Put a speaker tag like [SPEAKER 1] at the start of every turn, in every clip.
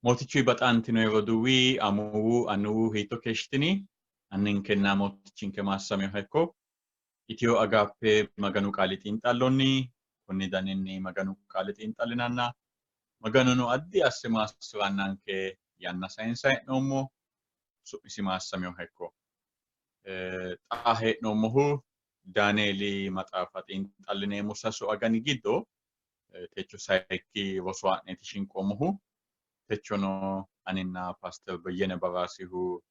[SPEAKER 1] Mootichu baxantino roduuwi, amuwu, annuwu hiitto keeshshitini? Anninkenna mootichinke maassaminoha ikko. Itiyo Agaappe Maganu qaali xiinxallonni konni daninni Maganu qaali xiinxallinanna Maganuno addi asse maassi'rannanke yanna sayinsa hee'noommo. Su'misi maassaminoha ikko. Xa hee'noommohu Daanieeli maxaafa xiinxallineemmo sasu agani giddo techo sayikki roso ha'neeti shinqoommohu. Techono aninna Paaster Beyyene Baraasihu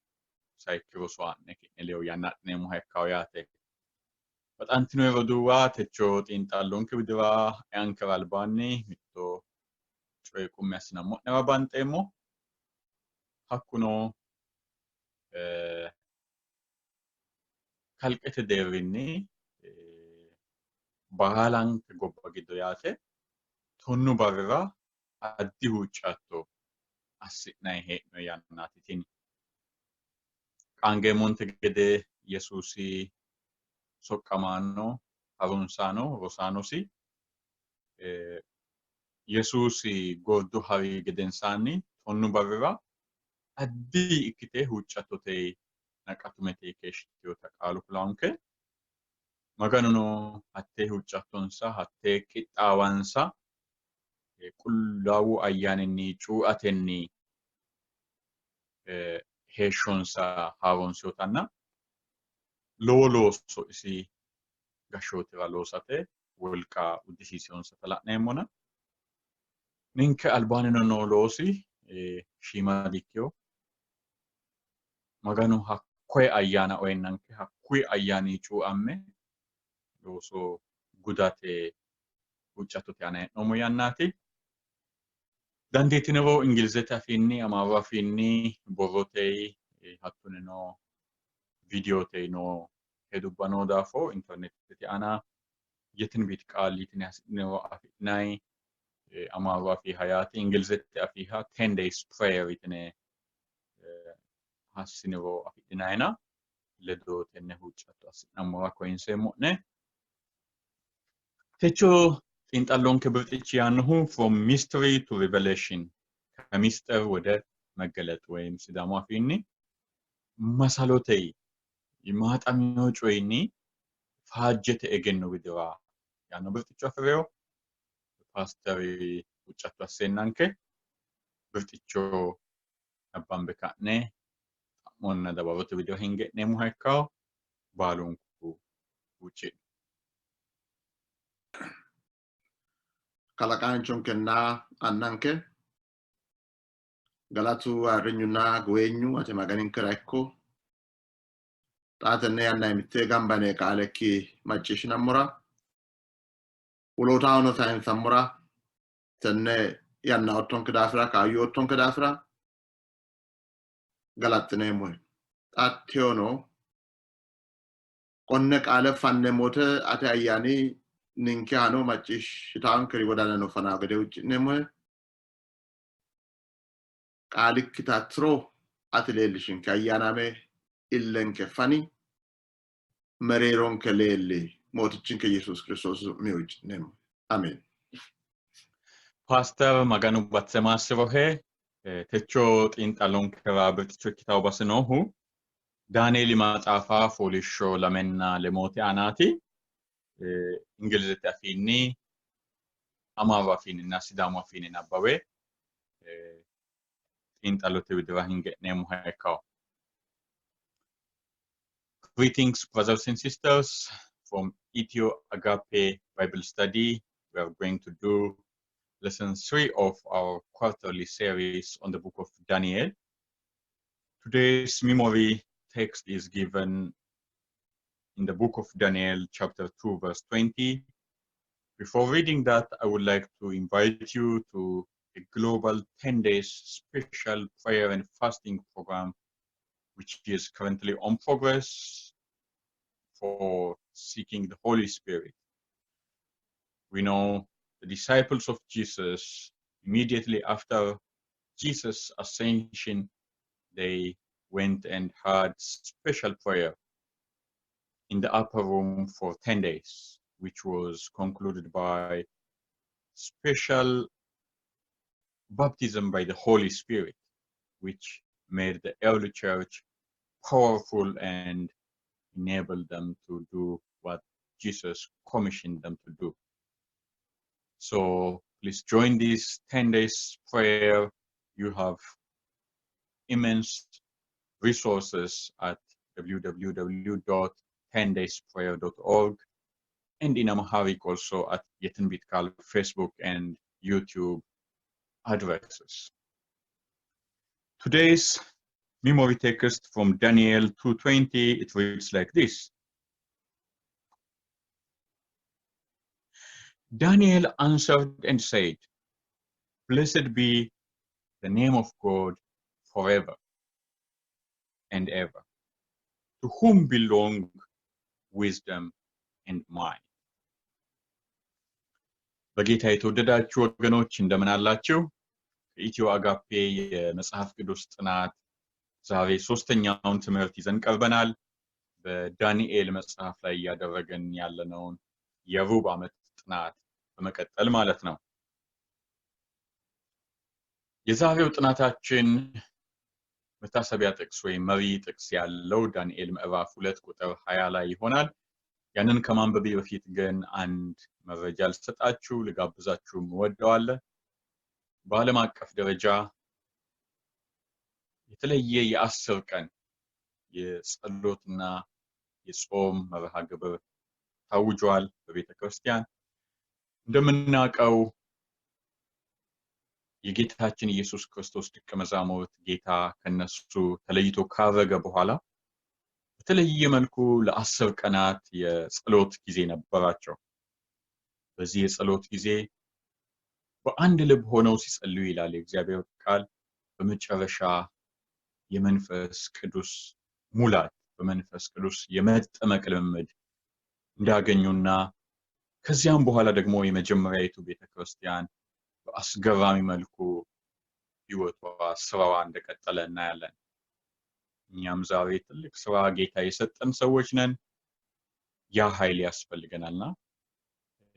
[SPEAKER 1] sayikki roso ha'ne ki'ne ledo yanna adhineemmoha ikkawo yaate. Baxantino roduuwa techo xiinxallonke widira eankera albaanni mitto coye qummi assinammo'nera banxeemmo. Hakkuno kalqete deerrinni baalanke gobba giddo yaate tonnu barrira addi huuccatto assi'nanni hee'noonni yannaati tini. Qaangeemmonte gede Yesuusi soqqamaano, harunsaano, rosaanosi Yesuusi gordu hari gedensaanni tonnu barrira addi ikkite huuccattote naqatumete keeshshitinota qaalu kulanke. Maganuno hattee huuccattonsa, hattee qixxaawansa qullaawu ayyaaninni cuuatenni heeshshonsa haaroonsinotanna lowo looso isi gashshootira loosate wolqa uddisiisinonsata la'neemmona. Ninke albaannino noo loosi shiima dikkino. Maganu hakkoye ayyaana oyeennanke hakkuyi ayyaani cuuamme looso gudate huuccattote aana hee'noommo yannaati. Dandiitiniro Ingilizete afiinni, Amaaru afiinni, borrote hattonino viidiyote noo hedubba noo daafo internetete aana yetinbit qaal yitine hasidhiniro afi'nanni Amaaru afiiha yaate, Ingilizete afiiha 10 days prayer yitine hassiniro afidhinayina ledo tenne huuccatto assi'nammora koyinseemmo'ne. Techo xiinxallonke birxichi yaannohu from mystery to revelation ከሚስጥር ወደ መገለጥ ወይም ሲዳሙ afiinni masalote maaxamino coyinni faajjete egenno widira yaanno birxicho afi'rino. Paasteri huuccatto asseennanke birxicho nabbambe ka'ne xa'monna dawarote widira hinge e'neemmoha ikkawo. Baalunku huucci'no.
[SPEAKER 2] Kalaqaanchonkenna annanke galatu ayirrinyunna guweenyu ate Maganinkera ikko. Xaa tenne yanna mitte gamba yine qaalekki macciishshinammora wolootahono sayinsammora tenne yanna oottonke daafira kaayyo oottonke daafira galaxxineemmohe. Xa teyono konne qaale fanneemmo wote ate ayyaani ninkehano macciishshitaankeri wodanano fanaa gede huucci'neemmohe. Qaalikkita tiro ati leellishinke, ayyaanaame illenke fani, mereeronke leelli, Mootichinke Yesuus Kiristoosi su'minni huucci'neemmo. Ameen.
[SPEAKER 1] Paaster Maganu batse maassirohe techo xiinxallonkera birxicho ikkitawo base noohu Daanieeli maxaafa fooliishsho lamenna lemoote aanaati. Ingilizete afiinni, Amaaru afiinninna Sidaamu afiinni nabbawe xiinxallote widira hinge e'neemmoha ikkawo. Greetings, brothers and sisters, from Ethio Agape Bible Study. We are going to do lesson 3 of our quarterly series on the book of Daniel. Today's memory text is given in the book of Daniel, chapter 2, verse 20. Before reading that, I would like to invite you to a global 10 days special prayer and fasting program, which is currently on progress for seeking the Holy Spirit. We know the disciples of Jesus, immediately after Jesus' ascension, they went and had special prayer in the upper room for 10 days, which was concluded by special baptism by the Holy Spirit, which made the early church powerful and enabled them to do what Jesus commissioned them to do. So please join this 10 days prayer. You have immense resources at www.10daysprayer.org and in Amharic also at Yetinbit Kal Facebook and YouTube addresses. Today's memory text from Daniel 2:20, it reads like this. Daniel answered and said, Blessed be the name of God forever and ever, to whom belong wisdom and might. በጌታ የተወደዳችሁ ወገኖች እንደምን አላችሁ? ከኢትዮ አጋፔ የመጽሐፍ ቅዱስ ጥናት ዛሬ ሶስተኛውን ትምህርት ይዘን ቀርበናል። በዳንኤል መጽሐፍ ላይ እያደረግን ያለነውን የሩብ ዓመት ጥናት በመቀጠል ማለት ነው። የዛሬው ጥናታችን መታሰቢያ ጥቅስ ወይም መሪ ጥቅስ ያለው ዳንኤል ምዕራፍ 2 ቁጥር 20 ላይ ይሆናል። ያንን ከማንበቤ በፊት ግን አንድ መረጃ ልሰጣችሁ ልጋብዛችሁ እወደዋለሁ። በዓለም አቀፍ ደረጃ የተለየ የ10 ቀን የጸሎትና የጾም መርሃ ግብር ታውጇል በቤተ ክርስቲያን። እንደምናውቀው የጌታችን ኢየሱስ ክርስቶስ ደቀ መዛሙርት ጌታ ከነሱ ተለይቶ ካረገ በኋላ በተለየ መልኩ ለ10 ቀናት የጸሎት ጊዜ ነበራቸው። በዚህ የጸሎት ጊዜ በአንድ ልብ ሆነው ሲጸልዩ ይላል የእግዚአብሔር ቃል፣ በመጨረሻ የመንፈስ ቅዱስ ሙላት በመንፈስ ቅዱስ የመጠመቅ ልምምድ እንዳገኙና ከዚያም በኋላ ደግሞ የመጀመሪያይቱ ቤተክርስቲያን በአስገራሚ መልኩ ህይወቷ ስራዋ እንደቀጠለ እናያለን። እኛም ዛሬ ትልቅ ስራ ጌታ የሰጠን ሰዎች ነን። ያ ኃይል ያስፈልገናልና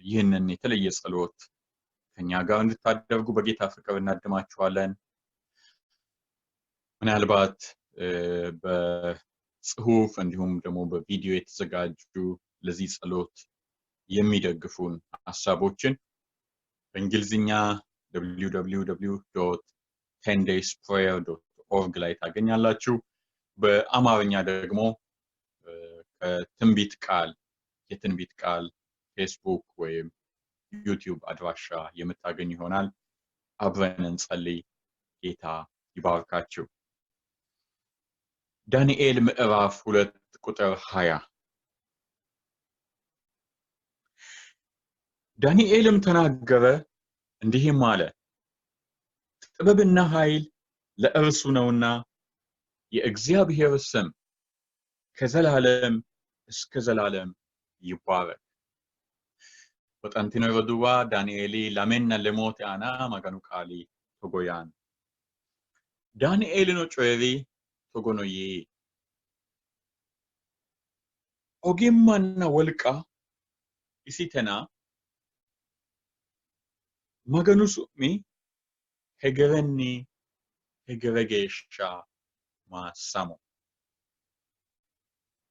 [SPEAKER 1] ይህንን የተለየ ጸሎት ከኛ ጋር እንድታደርጉ በጌታ ፍቅር እናድማችኋለን። ምናልባት በጽሁፍ እንዲሁም ደግሞ በቪዲዮ የተዘጋጁ ለዚህ ጸሎት የሚደግፉን ሐሳቦችን በእንግሊዝኛ www.10daysprayer.org ላይ ታገኛላችሁ። በአማርኛ ደግሞ ከትንቢት ቃል የትንቢት ቃል ፌስቡክ ወይም ዩቲዩብ አድራሻ የምታገኙ ይሆናል። አብረን እንጸልይ። ጌታ ይባርካችሁ። ዳንኤል ምዕራፍ 2 ቁጥር 20 ዳንኤልም ተናገረ እንዲህም አለ፣ ጥበብና ኃይል ለእርሱ ነውና የእግዚአብሔር ስም ከዘላለም እስከ ዘላለም ይባረክ። Baxantino roduuwa Danieli lamenna lemote aana Maganu qaali togo yaanno. Danielino coyi'ri togono yii, ogimmanna wolqa isitena Maganu su'mi hegerenni hegere geeshsha maassamo.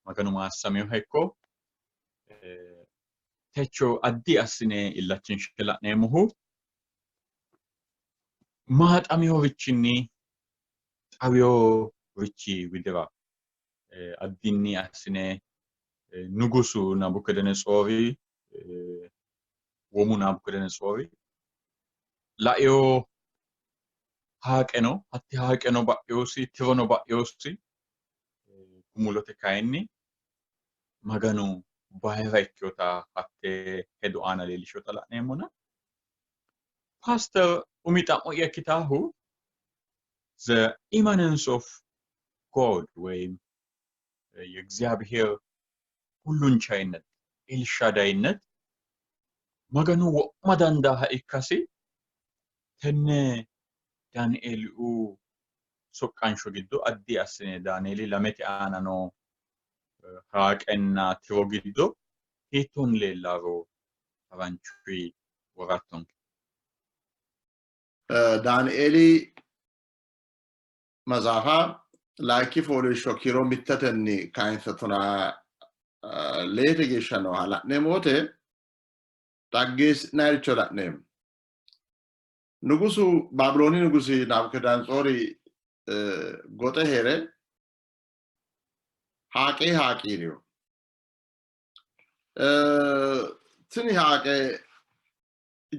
[SPEAKER 1] Maganu maassaminoha ikko. Techo addi assine illachinshe la'neemmohu maaxaminorichini xawinorichi widira addinni assine nugusu Nabukadanatsoori womu Nabukadanatsoori laeo haaqeno hatti haaqeno ba'yosi tirono ba'yosi gumulote kayinni Maganu bayira ikkinota hatte hedo aana leellishota la'neemmona. Pastor umi xa'mo'ya ikkitaahu the immanence of God ወይም የእግዚአብሔር ሁሉን ቻይነት ኤልሻዳይነት Maganu wo'ma dandaaha ikkasi tenne Danieliu soqqansho giddo addi assine Danieli lamete aana noo haaqenna tiro giddo hiittoonni leellaaro haranchuyi worattonke.
[SPEAKER 2] Daanieeli maxaafa layinki fooliishsho kiiro mittetenni kayinse 14 geeshsha nooha la'neemmo wote xaggeessi'nayiricho la'neemmo. Nugusu Baabilooni nugusi Nabukedanetsoori goxe hee're haaqee haaqii'rino. Tini haaqee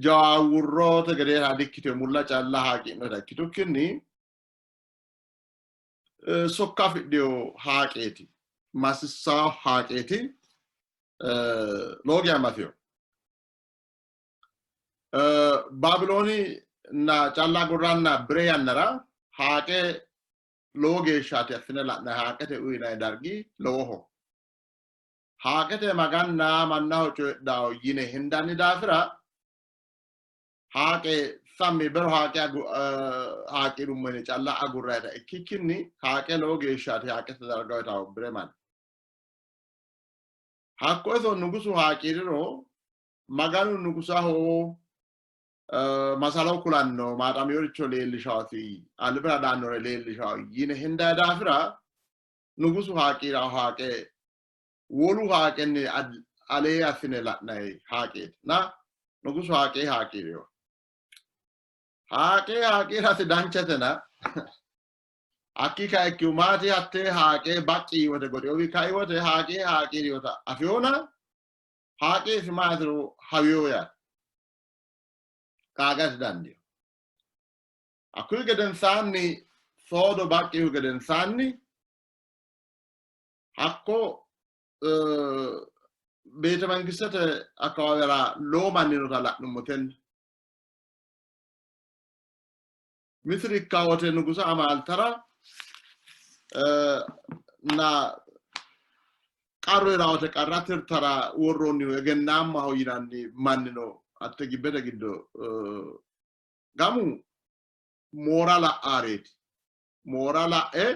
[SPEAKER 2] jawaawurroote gedeeha dikkitino, mulla calla haaqii'nota ikkitukkinni sokka afidhino haaqeeti, masissawo haaqeeti, lowo geya masino. Baabilooni na calla agurranna bire yannara haaqe lowo geeshshaati assine la'nanni, haaqete uyinanni dargi lowoho. Haaqete maganna mannaho coyidhawo yine hendanni daafira haaqe sammi bero haaqe haaqi'rummo yine calla agurrayita ikkikkinni haaqe lowo geeshshaati haaqete darga uyitawo bire manni. Hakko iso nugusu haaqi'riro Maganu nugusaho masalo kulanno, maaxaminoricho leellishaati, albira daannore leellishawo yine hendayi daafira nugusu haaqii'rawo haaqe wolu haaqenni alee assine la'nayi haaqeeti. Na nugusu haaqee haaqii'rino. Haaqee haaqii'rasi danchatena hakkii kaikkihu maati hattee haaqee baqqi wote goxeowi kai wote haaqee haaqii'rinota afiyona haaqeesi maatiro hawiyo yaate. Qaagasi dandiyo. Hakkuyi gedensaanni soodo baqqihu gedensaanni hakko beete mangistete akkawaawera lowo manni noota la'nummo tenne. Misiri ikka wote nugusa amaaltara na qarru hee'ra wote qarra tirtara worroonnihu egennaammaho yinanni manni no hatte gibbete giddo gamu moora la'aareeti. Moora la'e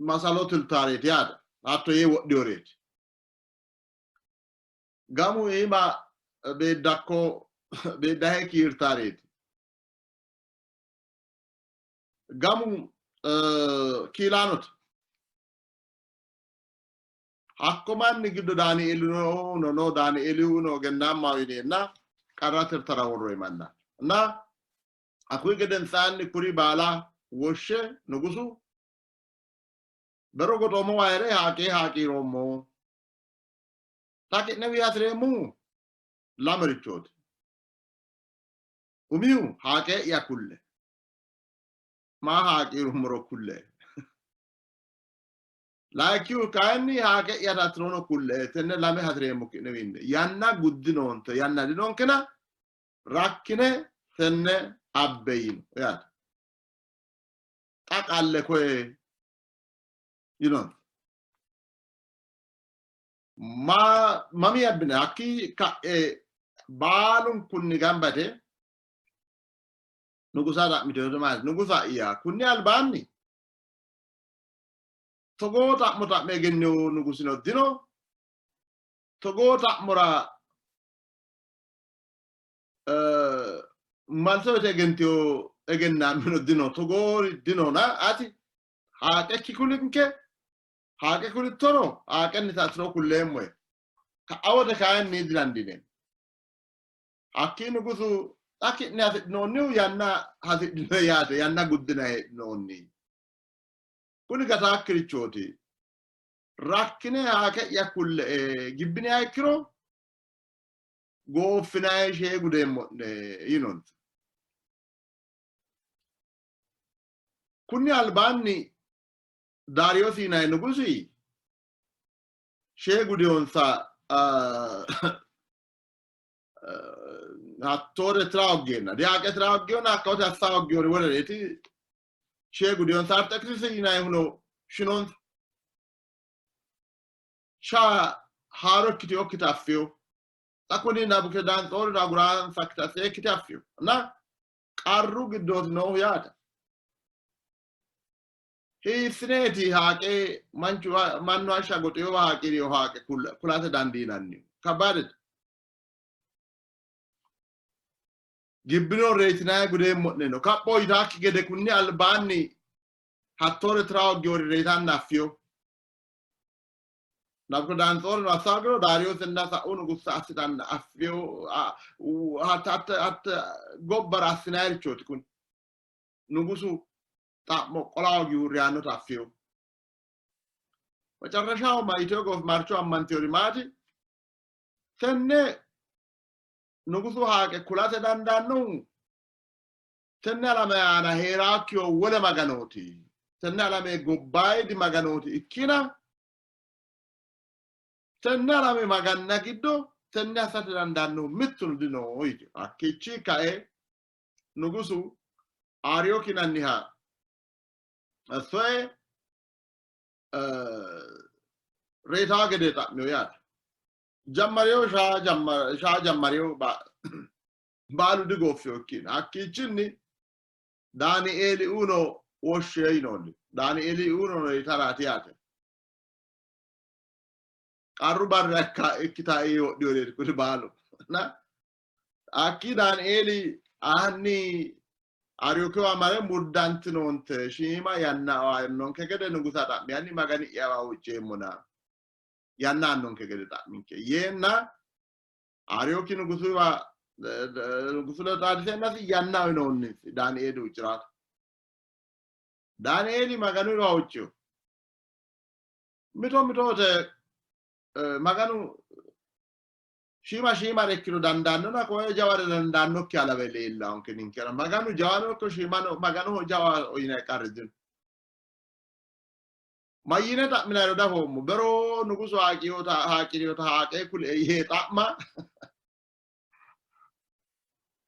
[SPEAKER 2] masalo tiltaareeti yaate. Hatto yee wodhiyoreeti. Gamu iima beeddakko beeddahe kiirtaareeti. Gamu kiilaanote. Hakko manni giddo Daanieelino no, no Daanieelihu no egennaammaho yineenna qarra tirtara worroyi manna. Na hakkuyi gedensaanni kuri baala woshshe nugusu bero goxoommowa hee're haaqee haaqii'roommo. Xa ki'newii hasi'reemmohu lamerichooti. Umihu haaqee'ya kulle. Maa haaqii'rummoro kulle. Layikkihu kayinni haaqe'ya hasi'rono kulle. Tenne lame hasi'reemmo ki'newiinni. Yanna guddinoonte, yanna dinonkena rakkine tenne abbe yino yaate. Xa qalle koye yinonsa. Ma mami abbine hakkii ka'e baalunkunni gamba yite nugusa xa'mite maati nugusa'ya kunni albaanni togoo xa'mo xa'me egennino nugusino dino togoo xa'mora malso yite egentino egennaamino dino togoori dinona ati haaqekki kulinke haaqe kulittoro haaqennita atino kulleemmohe ka'a wote kayinni didandiineemmo hakkii nugusu xa ki'ne hasidhinoonnihu yanna hasidhino yaate yanna guddina heedhinoonni kuni gataakkirichooti rakkine haaqe'ya kulle''e gibbiniha ikkiro gooffinayi shee gudeemmo'ne yinonsa. Kunni albaanni Daariyoosi yinanni nugusi shee gudeyonsa hattoore tira hoggeenna dihaaqe tira hoggeyona hakkawote assa hoggeyori wolereeti shee gudeyonsa Arxekisisi yinannihuno shinonsa. Shaa haaro ikkitinokkita affino. Xa kuni Nabukedanetsoorino aguraansakkita seekkite affino. Na qarru giddooti noohu yaate. Hiissineeti haaqee manchu mannu hashsha goxinowa haaqii'rino haaqe kulate dandiinannihu? Kabbaadete. Gibbino reyitinanni gudeemmo'ne no. Kapho yitaakki gede kunni albaanni hattoore tira hooggiwori reyitanna affiyo. Nabukadanatsoorino assa hoogiro Daariyoosinna sa'u nugussa assitanna affiyo hatte gobbara assinayirichooti kuni. Nugusu xa'mo qola hoogihu reyannota affiyo. Macarrashaho mayiteyo goofimarcho ammantiyori maati? Tenne nugusu haaqe kulate dandaannohu tenne alame aana hee'raakkiho wole maganooti. Tenne alame gobbayidi maganooti ikkina tenne alame maganna giddo tenne assate dandaannohu mittuno dino yite. Hakkiichi kae nugusu Aariyook yinanniha soye reyitaa gede xa'miyo yaate. Jammareyo shaa jammareyo baalu digooffiyo ikkiina. Hakkiichinni Daanieeli uno woshshe yinoonni. Daanieeli uno reyitaraati yaate. Qarru barra ikkita wodhiyoreeti kuni baalu. Na hakkii Daanieeli aanni Ariyookiwa mare muddantinoonte shiima yanna aannonke gede nugusa xa'mi, ani Magani'yawa huucceemmona yanna aannonke gede xa'minke yeenna Ariyooki nugusuwa nugusu ledo xaadiseennasi yanna uyinoonnisi Daanieeli huucci'rate. Daanieeli Maganuwa huuccino. Mito mitote Maganu shiima shiimare ikkiro dandaannona koye jaware dandaannokki alawe leellaonke ninkera. Maganu jawano ikko shiimano Maganoho jawa yinanni qarri dino. Mayyine xa'minayiro dafoommo. Bero nugusu haaqirinota haaqee kulie yee xa'ma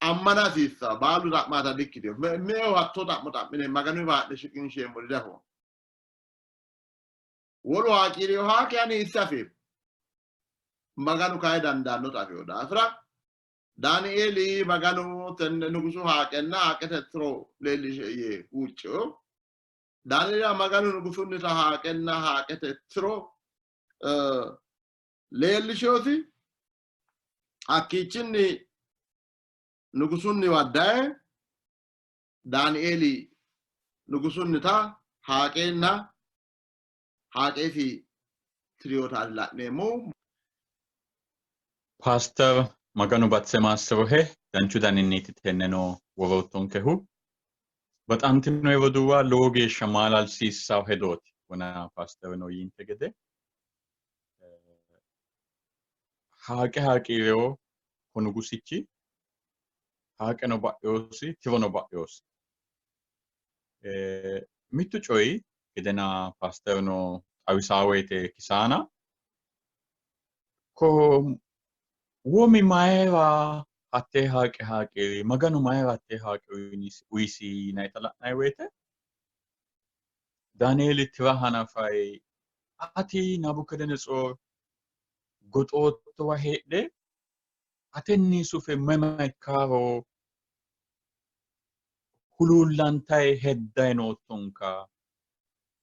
[SPEAKER 2] ammana hasiissa. Baalu xa'maata dikkitino. Meu hattoo xa'mo xa'mine Maganu haa'ne shiqinsheemmori dafoommo. Wolu haaqirino haaqe ani isi afeemmo. Maganu kayi dandaannota afino daafira Daanieeli Maganu tenne nugusu haaqenna haaqete tiro leellishe yee huuccino. Daanieelira Maganu nugusunnita haaqenna haaqete tiro leellishinosi. Hakkiichinni nugusunniwa daye Daanieeli nugusunnita haaqeenna haaqeesi tirinotaati la'neemmohu.
[SPEAKER 1] Paaster Maganu batse maassirohe danchu daninniiti tenneno woroottonkehu. Baxantino roduuwa lowo geeshsha maalalsiissawo hedooti. Wona paasterino yiinte gede haaqe haaqiirewo ko nugusichi haaqeno ba'yoosi tirono ba'yoosi. Mittu coyi gedena paasterino xawisaa woyite kisaana ko womi mayira hattee haaqe haaqiiri Maganu mayira hattee haaqe uyisi yinayita la'nanni woyite Daanieeli tira hanafayi ati Nabukadanatsoor goxoottowa heedhe atenni sufe mayi mayi ikkaaro huluullantayi heddayi noottonka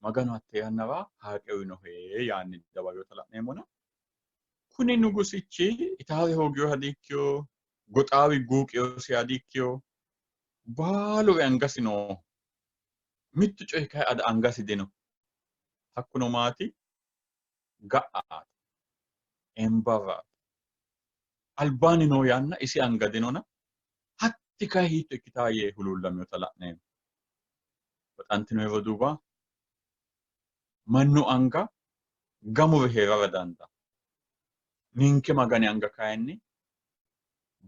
[SPEAKER 1] Maganu hatte yannara haaqe uyinohe yaanni dawariyota la'neemmona. Kuni nugusichi itaare hoogiyoha diikkiyo, goxaawi guuqiyosiha diikkiyo, baaluri angasi nooho. Mittu coyi kayi ada angasi dino. Hakkuno maati? Ga'aati. Embarraati. Albaanni noo yanna isi anga dinona hatti kayi hiitto ikkitaa yee huluullamiyota la'neemmo. Baxantino roduuwa, mannu anga gamuri hee'rara dandaanno. Ninke Magani anga kayinni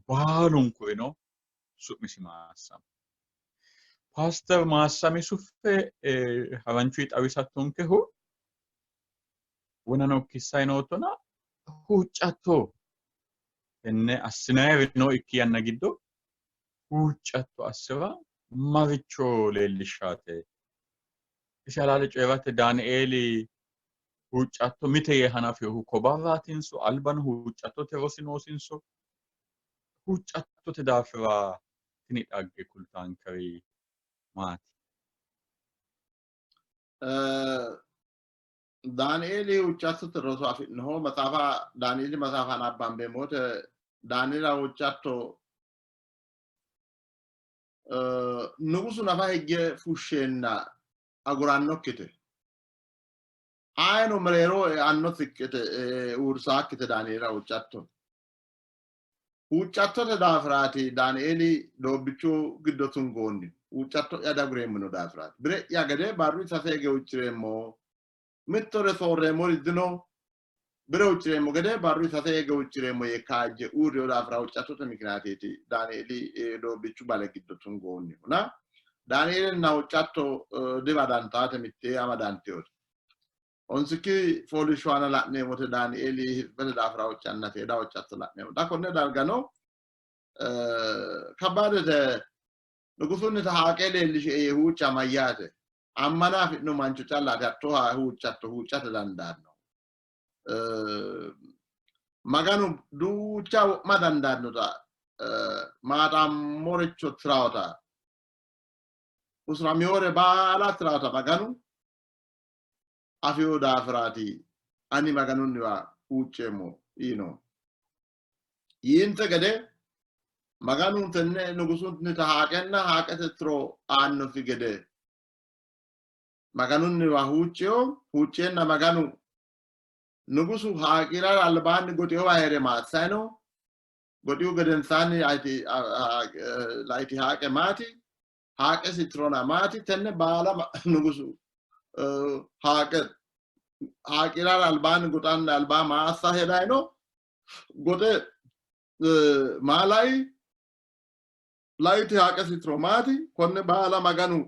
[SPEAKER 1] baalunkurino su'misi maassamo. Paaster Maassami suffe haranchuyi xawisattonkehu wonano kissay noottona huuccatto tenne assinayiri nookki yanna giddo huuccatto assira maricho leellishshaate? Isi halaale coyi'rate Daanieeli huuccatto mite yee hanafinohu ko barraatinso albano huuccattote rosi noosinso? Huuccattote daafira tini dhagge kultaankeri maati?
[SPEAKER 2] Daanieeli huuccattote roso afi'noho maxaafa Daanieeli maxaafa nabbambeemmo wote Daanieela huuccatto Nugusu nafa higge fushsheenna agurannokkite. Ayino mereero eannosikkite uurrisaakkite Daanieelira huuccatto. Huuccattote daafiraati Daanieeli doobbichu giddo tungoonni. Huuccatto'ya diagureemmo yino daafiraati. Bire'ya gede barru sase hige huucci'reemmo. Mittore soorreemmori dino. Bire huucci'reemmo gede barru sase hige huucci'reemmo yee kaajje uurrino daafira huuccattote mikiniyateeti Daanieeli doobbichu bale giddo tungoonnihuna. Daanieelinna huuccatto dibadantaate mittee amadantinote. Honsikki fooliishsho aana la'neemmote Daanieeli hizibete daafira huuccanna seeda huuccatto la'neemmo. Xa konne dargano kabbaadete nugusunnita haaqee leellishie yee huucca mayyaate? Ammana afi'no mancho callaati hattooha huuccatto huuccate dandaanno. Maganu duucha wo'ma dandaannota maaxammoricho tiraota usuramiyore baala tiraota Maganu afino daafiraati ani Maganunniwa huucceemmo yiino. Yiinte gede Maganu tenne nugusunnita haaqenna haaqete tiro aannosi gede Maganunniwa huuccino, huucceenna Maganu nugusu haaqii'rara albaanni goxinowa hee're maassay no. Goxihu gedensaanni laiti haaqe maati? Haaqesi tirona maati? Tenne baala nugusu haaqe haaqii'rara albaanni goxanni albaa maa assa hedayi no? Goxe maa lai? Laiti haaqesi tiro maati? Konne baala Maganu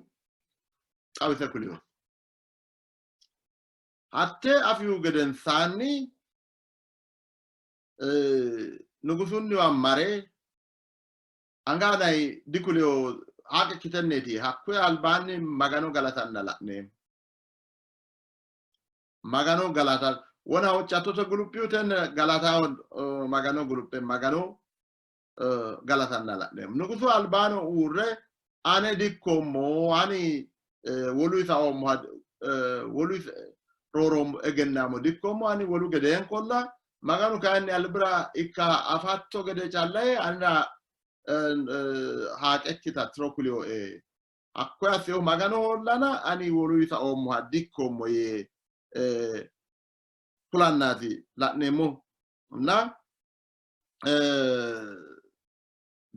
[SPEAKER 2] xawise kulino. Hatte afihu gedensaanni nugusunniwa mare anga anayi dikulino haaqe ikkitenneeti hakkuyi albaanni Magano galatanna la'neemmo. Magano galata wona huuccattote guluphihu tenne galata Magano guluphe Magano galatanna la'neemmo. Nugusu albaano uurre ane dikkoommo ani wolu isaoommoha wolu rooroommo egennaamo dikkoommo ani wolu gedeenkolla Maganu kayinni albira ikka afatto gede callae anera haaqekkita tiro kulioe. Hakkoye assinohu Magano hoollana ani wolu isaoommoha dikkoommo yee kulannaati la'neemmohu. Na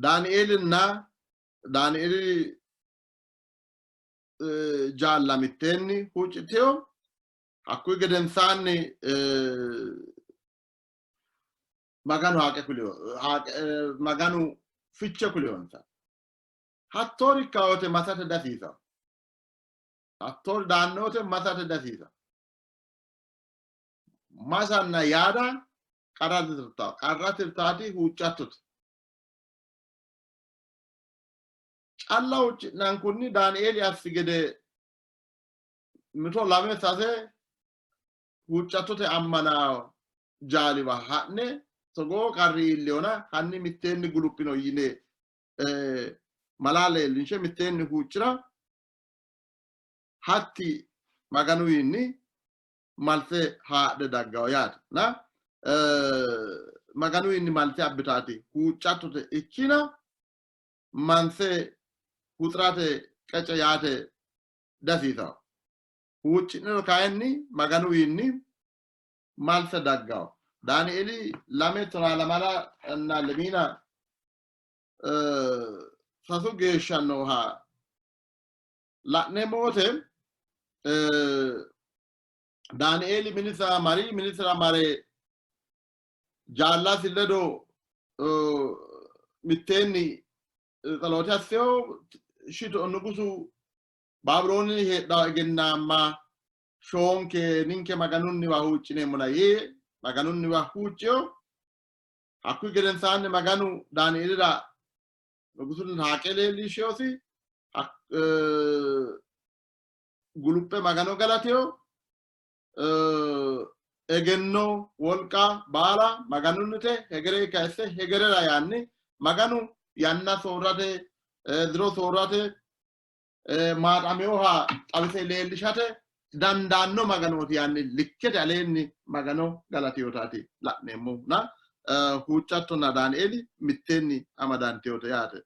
[SPEAKER 2] Daanieelinna Daanieeli jaalla mitteenni huuccitino. Hakkuyi gedensaanni Maganu haaqe kulino, Maganu fiche kulinonsa. Hattoori ikka wote masate dasiisanno. Hattoori daanno wote masate dasiisanno. Masanna yaada qarra ditirtawo. Qarra tirtaati huuccattote. Calla huucci'nankunni Daanieeli assi gede mito lame sase huuccattote ammana jaaliwa ha'ne togoo qarri iilleyona hanni mitteenni guluphino yine malaa leellinshe mitteenni huuccira hatti Maganuwiinni malte haadhe daggawo yaate. Na Maganuwiinni malte abbitaati huuccattote ikkina manse huxirate qece yaate dasiisawo. Huucci'niro kayinni Maganuwiinni malte daggawo. Daanieeli lame tonaa lamala na lemiina sasu geeshsha nooha la'neemmo wote Daanieeli minisira mari, minisira mare jaallasi ledo mitteenni tsaloote asseo shito nugusu Baabilooni heedhawo egennaamma shoonke ninke Maganunniwa huuccineemmona yee Maganunniwa huuccino. Hakkuyi gedensaanni Maganu Daanieelira nugusunni haaqe leellishinosi. Guluphe Magano galatino. Egenno wolqa baala Maganunnite hegere kayisse hegerera yaanni Maganu yanna soorrate diro soorrate maaxaminoha xawise leellishate dandaanno Maganooti yaanni likkete aleenni Magano galatinotaati la'neemmohuna huuccattonna Daanieeli mitteenni amadantinote yaate.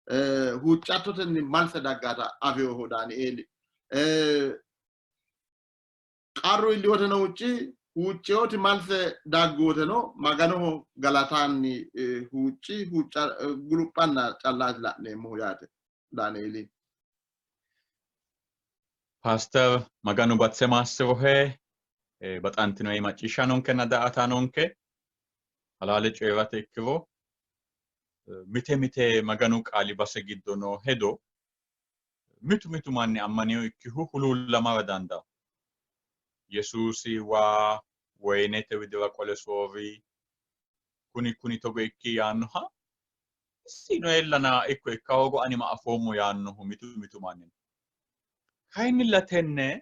[SPEAKER 2] Huuccattotenni malse daggata afinohu Daanieeli. Qarru iilli woteno huucci, huucceoti malse daggu woteno Maganoho galatanni huucci, huucca guluphanna callaati la'neemmohu yaate Daanieeli.
[SPEAKER 1] Paaster Maganu batise maassirohe, baxantinoi macciishshaanonkenna daa''ataanonke, halaale coyi'rate ikkiro mite mite Maganu qaali base giddo noo hedo mitu mitu manni ammaninoikkihu huluullamara dandaanno. Yesuusi waa woyinete widira qole soorri, kuni kuni togo ikki yaannoha isino eellana ikko ikka hoogo ani ma afoommo yaannohu mitu mitu manni no. Kayinnilla tenne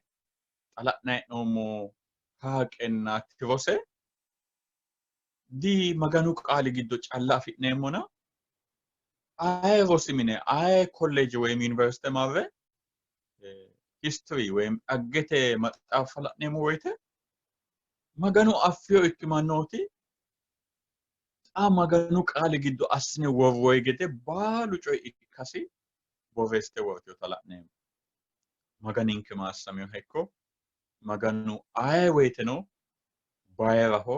[SPEAKER 1] xa la'nanni hee'noommo haaqenna tirose di Maganu qaali giddo calla afi'neemmona aye rosi mine aye kolleeje woyim yuniversite marre history woyim dhaggete maxaaffa la'neemmo woyite Maganu affiyo ikki mannooti xa Maganu qaali giddo assine worroyi gede baalu coyi ikkasi borreessite wortinota la'neemmo. Maganinke maassaminoha ikko, Maganu aye woyiteno bayiraho,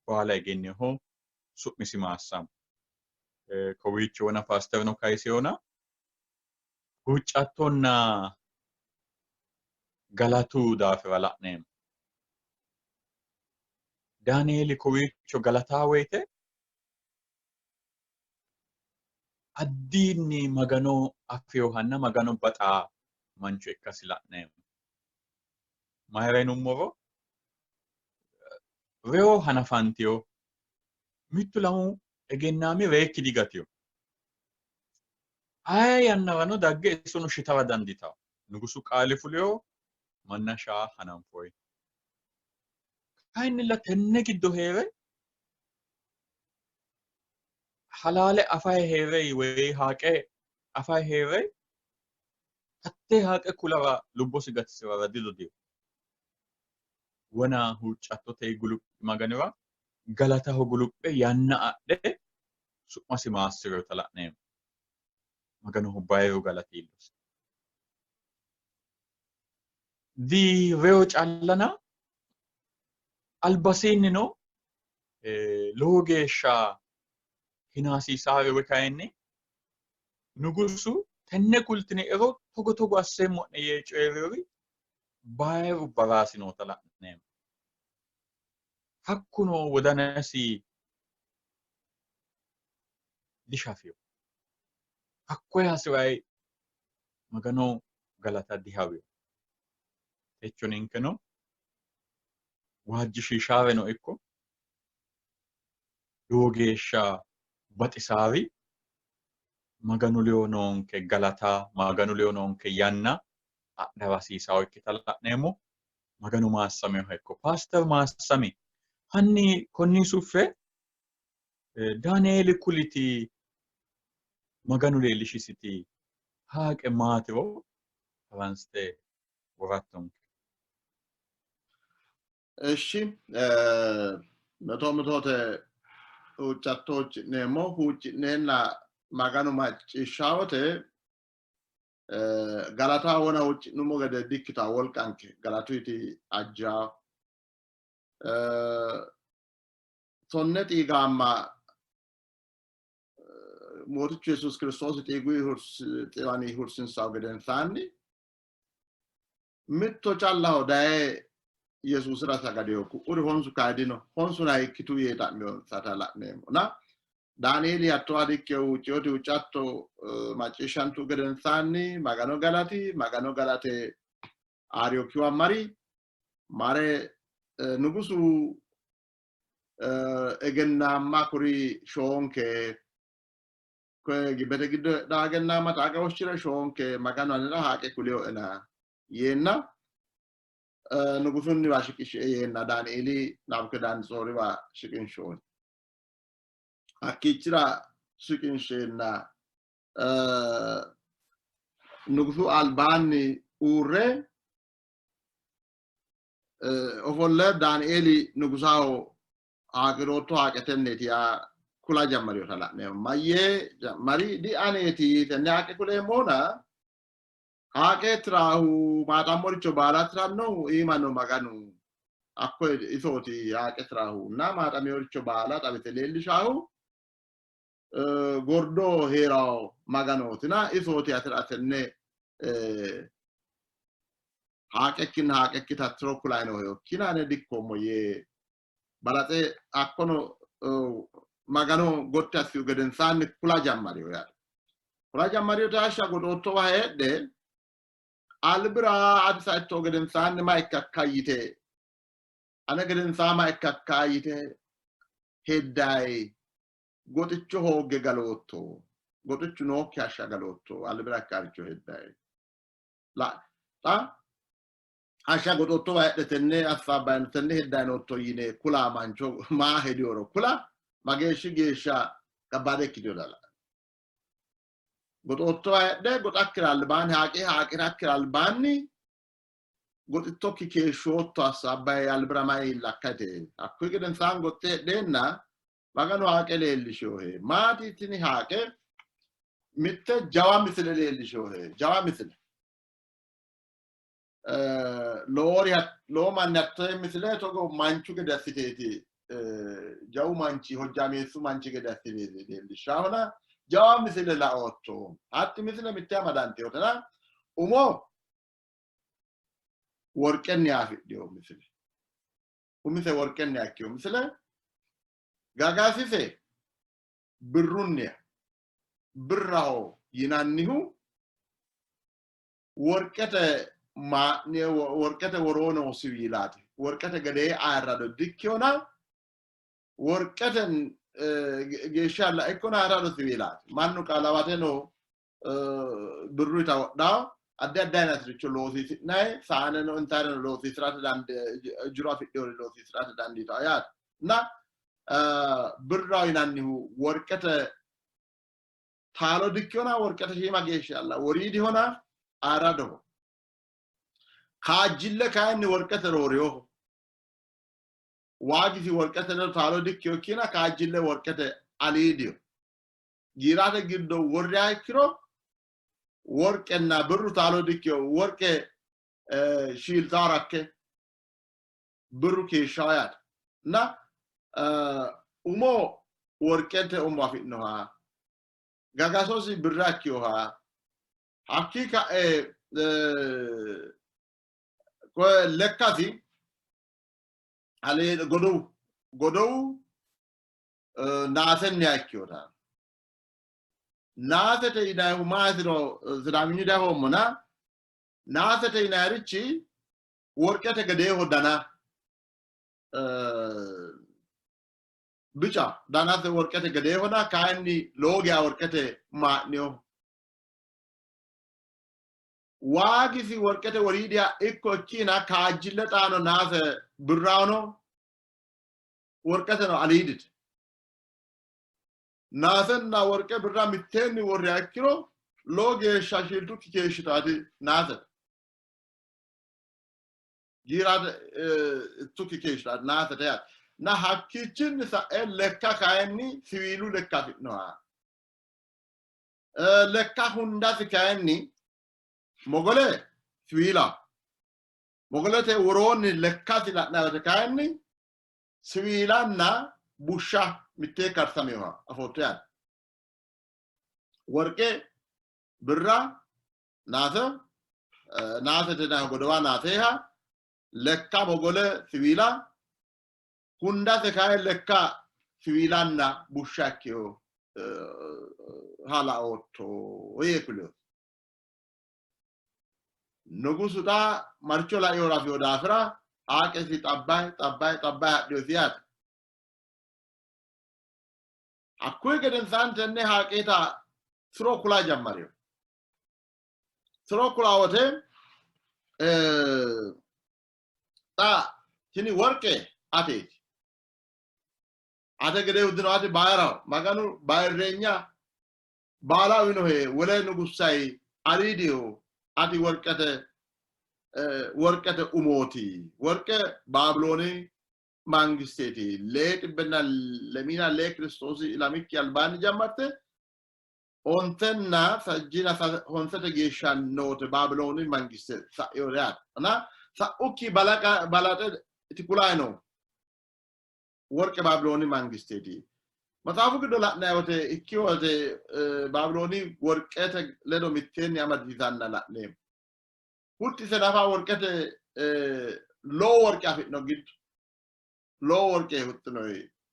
[SPEAKER 1] baala egenninoho, su'misi maassamo. Kowiicho wona paasterno kayiseyona huuccattonna galatu daafira la'neemmo. Daanieeli kowiicho galataa woyite addinni Magano afinohanna Magano baxaa mancho ikkasi la'neemmo. Mayira yinummoro reyo hanafantino, mittu lamu egennaami reyikki digatino. Aye yannarano dagge isono shitara dandiitanno. Nugusu qaali fulino, manna shaa hananfoyi. Kayinnilla tenne giddo hee're halaale afayi hee're woyi haaqe afayi hee're hattee haaqe kulara lubbosi gatisirara didodino. Wona huuccattote guluphi Maganira galataho guluphe yanna adhe su'masi maassi'rinota la'neemmo. Maganoho bayiru galati iillosi. Di reyo callana albasiinnino lowo geeshsha hinaasiisaare woy kayinni nugusu tenne kultini'ero togo togo asseemmo'ne yee coyi'rinori bayiru baraasi noota la'neemmo. Hakkuno wodanasi dishafino. Hakkoye hasi'rayi Magano galata dihawino. Techo ninkeno waajjishiishaareno ikko lowo geeshsha baxisaari Maganu ledo noonke galata, Maganu ledo noonke yanna adhara hasiisawo ikkita la'neemmo. Maganu maassaminoha ikko. Paaster maassami. Hanni konni suffe Daanieeli kuliti Maganu leellishisiti haaqe maatiro haransite worattonke.
[SPEAKER 2] Eshi mito mitote huuccatto huucci'neemmo, huucci'neenna Maganu macciishshawote galata wona huucci'nummo gede dikkita wolqanke galatuyiti ajjaa. Tonne xiigaamma Mootichu Yesuus Kiristoosi xiiguyi xiwani hursinsahu gedensaanni mitto callaho daye Yesuusira sagadino, ku'uri honsu kayi dino, honsuna hiikkitu yee xa'minonsata la'neemmo. Na Daanieeli hatto dikkino, huuccinoti huuccatto macciishshantu gedensaanni Magano galati, Magano galate Aariyookiwa mari, mare nugusu egennaamma kuri shoonke koye gibbete giddo heedhaa egennaamma xaaqa woshshire shoonke Maganu anera haaqe kulinoena yeenna nugusunniwa shiqishie yeenna Daanieeli Nabukedanetsooriwa shiqinshoonni. Hakkiichira shiqinsheenna nugusu albaanni uurre ofolle Daanieeli nugusaho haaqirootto haaqe tenneeti yaa kula jammariyota la'neemmo. Mayyee jammari dianeeti tenne haaqe kuleemmona haaqe tiraahu maaxammoricho baala tirannohu iima no Maganu hakko isooti haaqe tiraahu na maaxameworicho baala xawise leellishaahu gordo hee'rawo Maganootina isooti atira tenne haaqekkinna haaqekki tattiro kulayinohe yokkina ane dikkoommo yee balaxe hakkono Magano gotti assihu gedensaanni kula jammariyo yaate. Kula jammariyo taashsha godoottowa heedhe albira ati saitto gedensaanni ma ikkakka yite ane gedensaa ma ikkakka yite heddayi goxicho hoogge galootto goxichu nookki hashsha galootto albira ikkaaricho heddayi la xa hashsha goxoottowa heedhe tenne assaabbayi tenne heddayi nootto yine kula mancho maa hediyoro kula mageeshshi geeshsha kabbaade ikkitino dala goxoottowa heedhe goxakkira albaanni haaqe haaqirakira albaanni goxittokki keeshshootto assaabbayi albira mayi iillakkate hakkuyi gedensaan goxxe heedheenna Maganu haaqe leellishohe maati tini haaqe mitte jawa misile leellishohe jawa misile lowori lowo manni hattee misile togo manchu gede assiteeti jawu manchi hojjaameessu manchi gede assiteeti leellishshaahona jawa misile laootto hatti misile mitte amadanteotena umo worqenni afidhino misile umise worqenni akkino misile gagasise birrunniha birraho yinannihu worqete maa'ne worqete woroo noo siwiilaati. Worqete gedee ayirrado dikkiyona worqete geeshsha alla ikkona ayirrado siwiilaati. Mannu qalawate no birru ita wodhaa addi addi ayinatiricho loosiisi'nayi saaneno intaareno loosiisi'rate jiro afidhinori loosiisi'rate dandiitawo yaate. Na birraho yinannihu worqete taalo dikkiyona worqete shiima geeshsha alla woriidihona ayirradoho. Kaajjille kayinni worqete rooriyoho. Waagisi worqete ledo taalo dikkiyo ikkina kaajjille worqete aliidiho. Giirate giddo worriha ikkiro worqenna birru taalo dikkiyo worqe shiiltawo rakke birru keeshshawo yaate. Na umo worqete umo afi'noha gagasosi birra ikkinoha hakkii ka'e lekkasi godowu godowu naasenniha ikkinota naasete yinannihu maatiro sidaaminyu dahoommona naasete yinannirichi worqete gedeeho dana bica danase worqete gedeehona kayinni lowo geya worqete maa'niho waagisi worqete woriidiha ikko ikkiina kaajjille xaano naase birraawno worqeteno aliidite naasenna worqe birra mitteenni worriha ikkiro lowo geeshsha shiiltukki keeshshitaati naasete giirate tukki keeshshitaati naasete yaate na hakkiichinni sa'e lekka kayinni siwiilu lekka afi'noha lekka hundasi kayinni mogole siwiila mogolete woroonni lekkasi la'nanni woyte kayinni siwiilanna bushsha mittee karsaminoha afootto yaate. Worqe, birra, naase, naasete yinanni godowa naaseha, lekka mogole siwiila, hundase kayi lekka siwiilanna bushsha ikkino ha laootto yee kulino. Nugusu xa marcho laihura afino daafira haaqesi xabbayi xabbayi xabbayi hadhinosi yaate. Hakkuyi gedensaanni tenne haaqeeta tiro kula jammarino. Tiro kula wote xa tini worqe ateeti. Ate gedee uddino ati bayiraho. Maganu bayirreenya baala uyinohe wole nugussayi aliidiho ati worqete worqete umooti. Worqe Baabilooni mangisteeti. 272 Kiristoosi ilamikki albaanni jammarte ontenna sajjina honsete geeshsha noote Baabilooni mangiste sa'ino yaate. እና sa'ukki balaxe itti kulayi no worqe Baabilooni mangisteeti. Maxaafu giddo la'nanni wote ikki wote Baabilooni worqete ledo mitteenni amadisiisanna la'neemmo. Huxxise nafa worqete lowo worqe afi'no giddo lowo worqe huxxino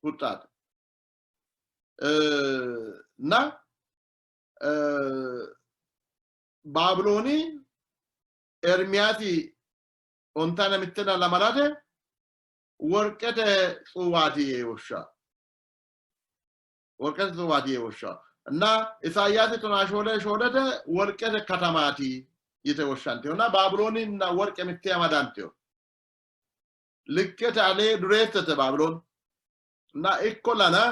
[SPEAKER 2] huxxaate. Na Baabilooni Ermiyaasi ontana mittena lamalate worqete tsuwaati yee woshsha. Worqete tsuwaati yee woshsha. እና ኢሳያስ ቶና ሾለ ሾለተ ወርቀተ ከተማቲ yite woshshanteyo እና Baabilooninna worqe mitte amadanteyo likkete alee dureettete Baabiloon እና ikkollana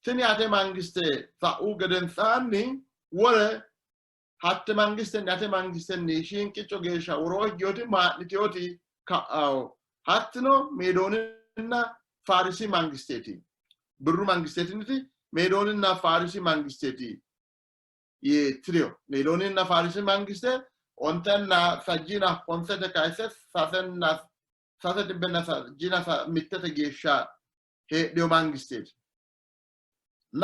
[SPEAKER 2] tini ate mangiste sa'u gedensaanni wole hatte mangistenni ate mangistenni shiinqicco geeshsha woroo higgeoti maa'niteoti ka'awo hattino Meedooninna Faarisi mangisteeti birru mangisteetiniti Meedooninna Faarisi mangisteeti yee tiriyo Meedooninna Faarisi mangiste ontenna sajjina honsete kayise sasenna sase xibbenna sajjina mittete geeshsha heedhino mangisteeti. እና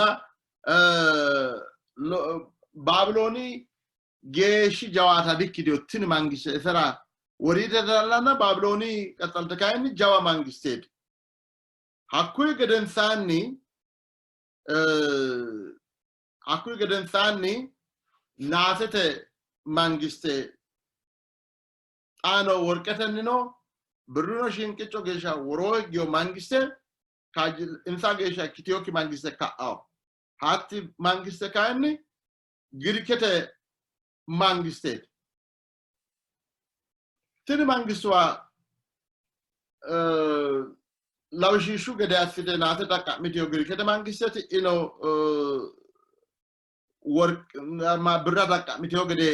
[SPEAKER 2] Baabilooni geeshshi jawaata dikkitino tini mangiste isera woriide dallanna Baabilooni qaxxalte kayinni jawa mangisteeti. Hakkuyi gedensaanni hakkuyi gedensaanni naasete mangiste xaano worqetennino birruno shinqicco geeshsha woroo higgiyo mangiste insa geeshsha ikkitinokki mangiste ka'awo. Hatti mangiste kayinni Girikete mangisteeti. Tini mangistuwa lawishshu gede assite naate xaqqa'mitino Girikete mangisteeti ino birra xaqqa'mitino gede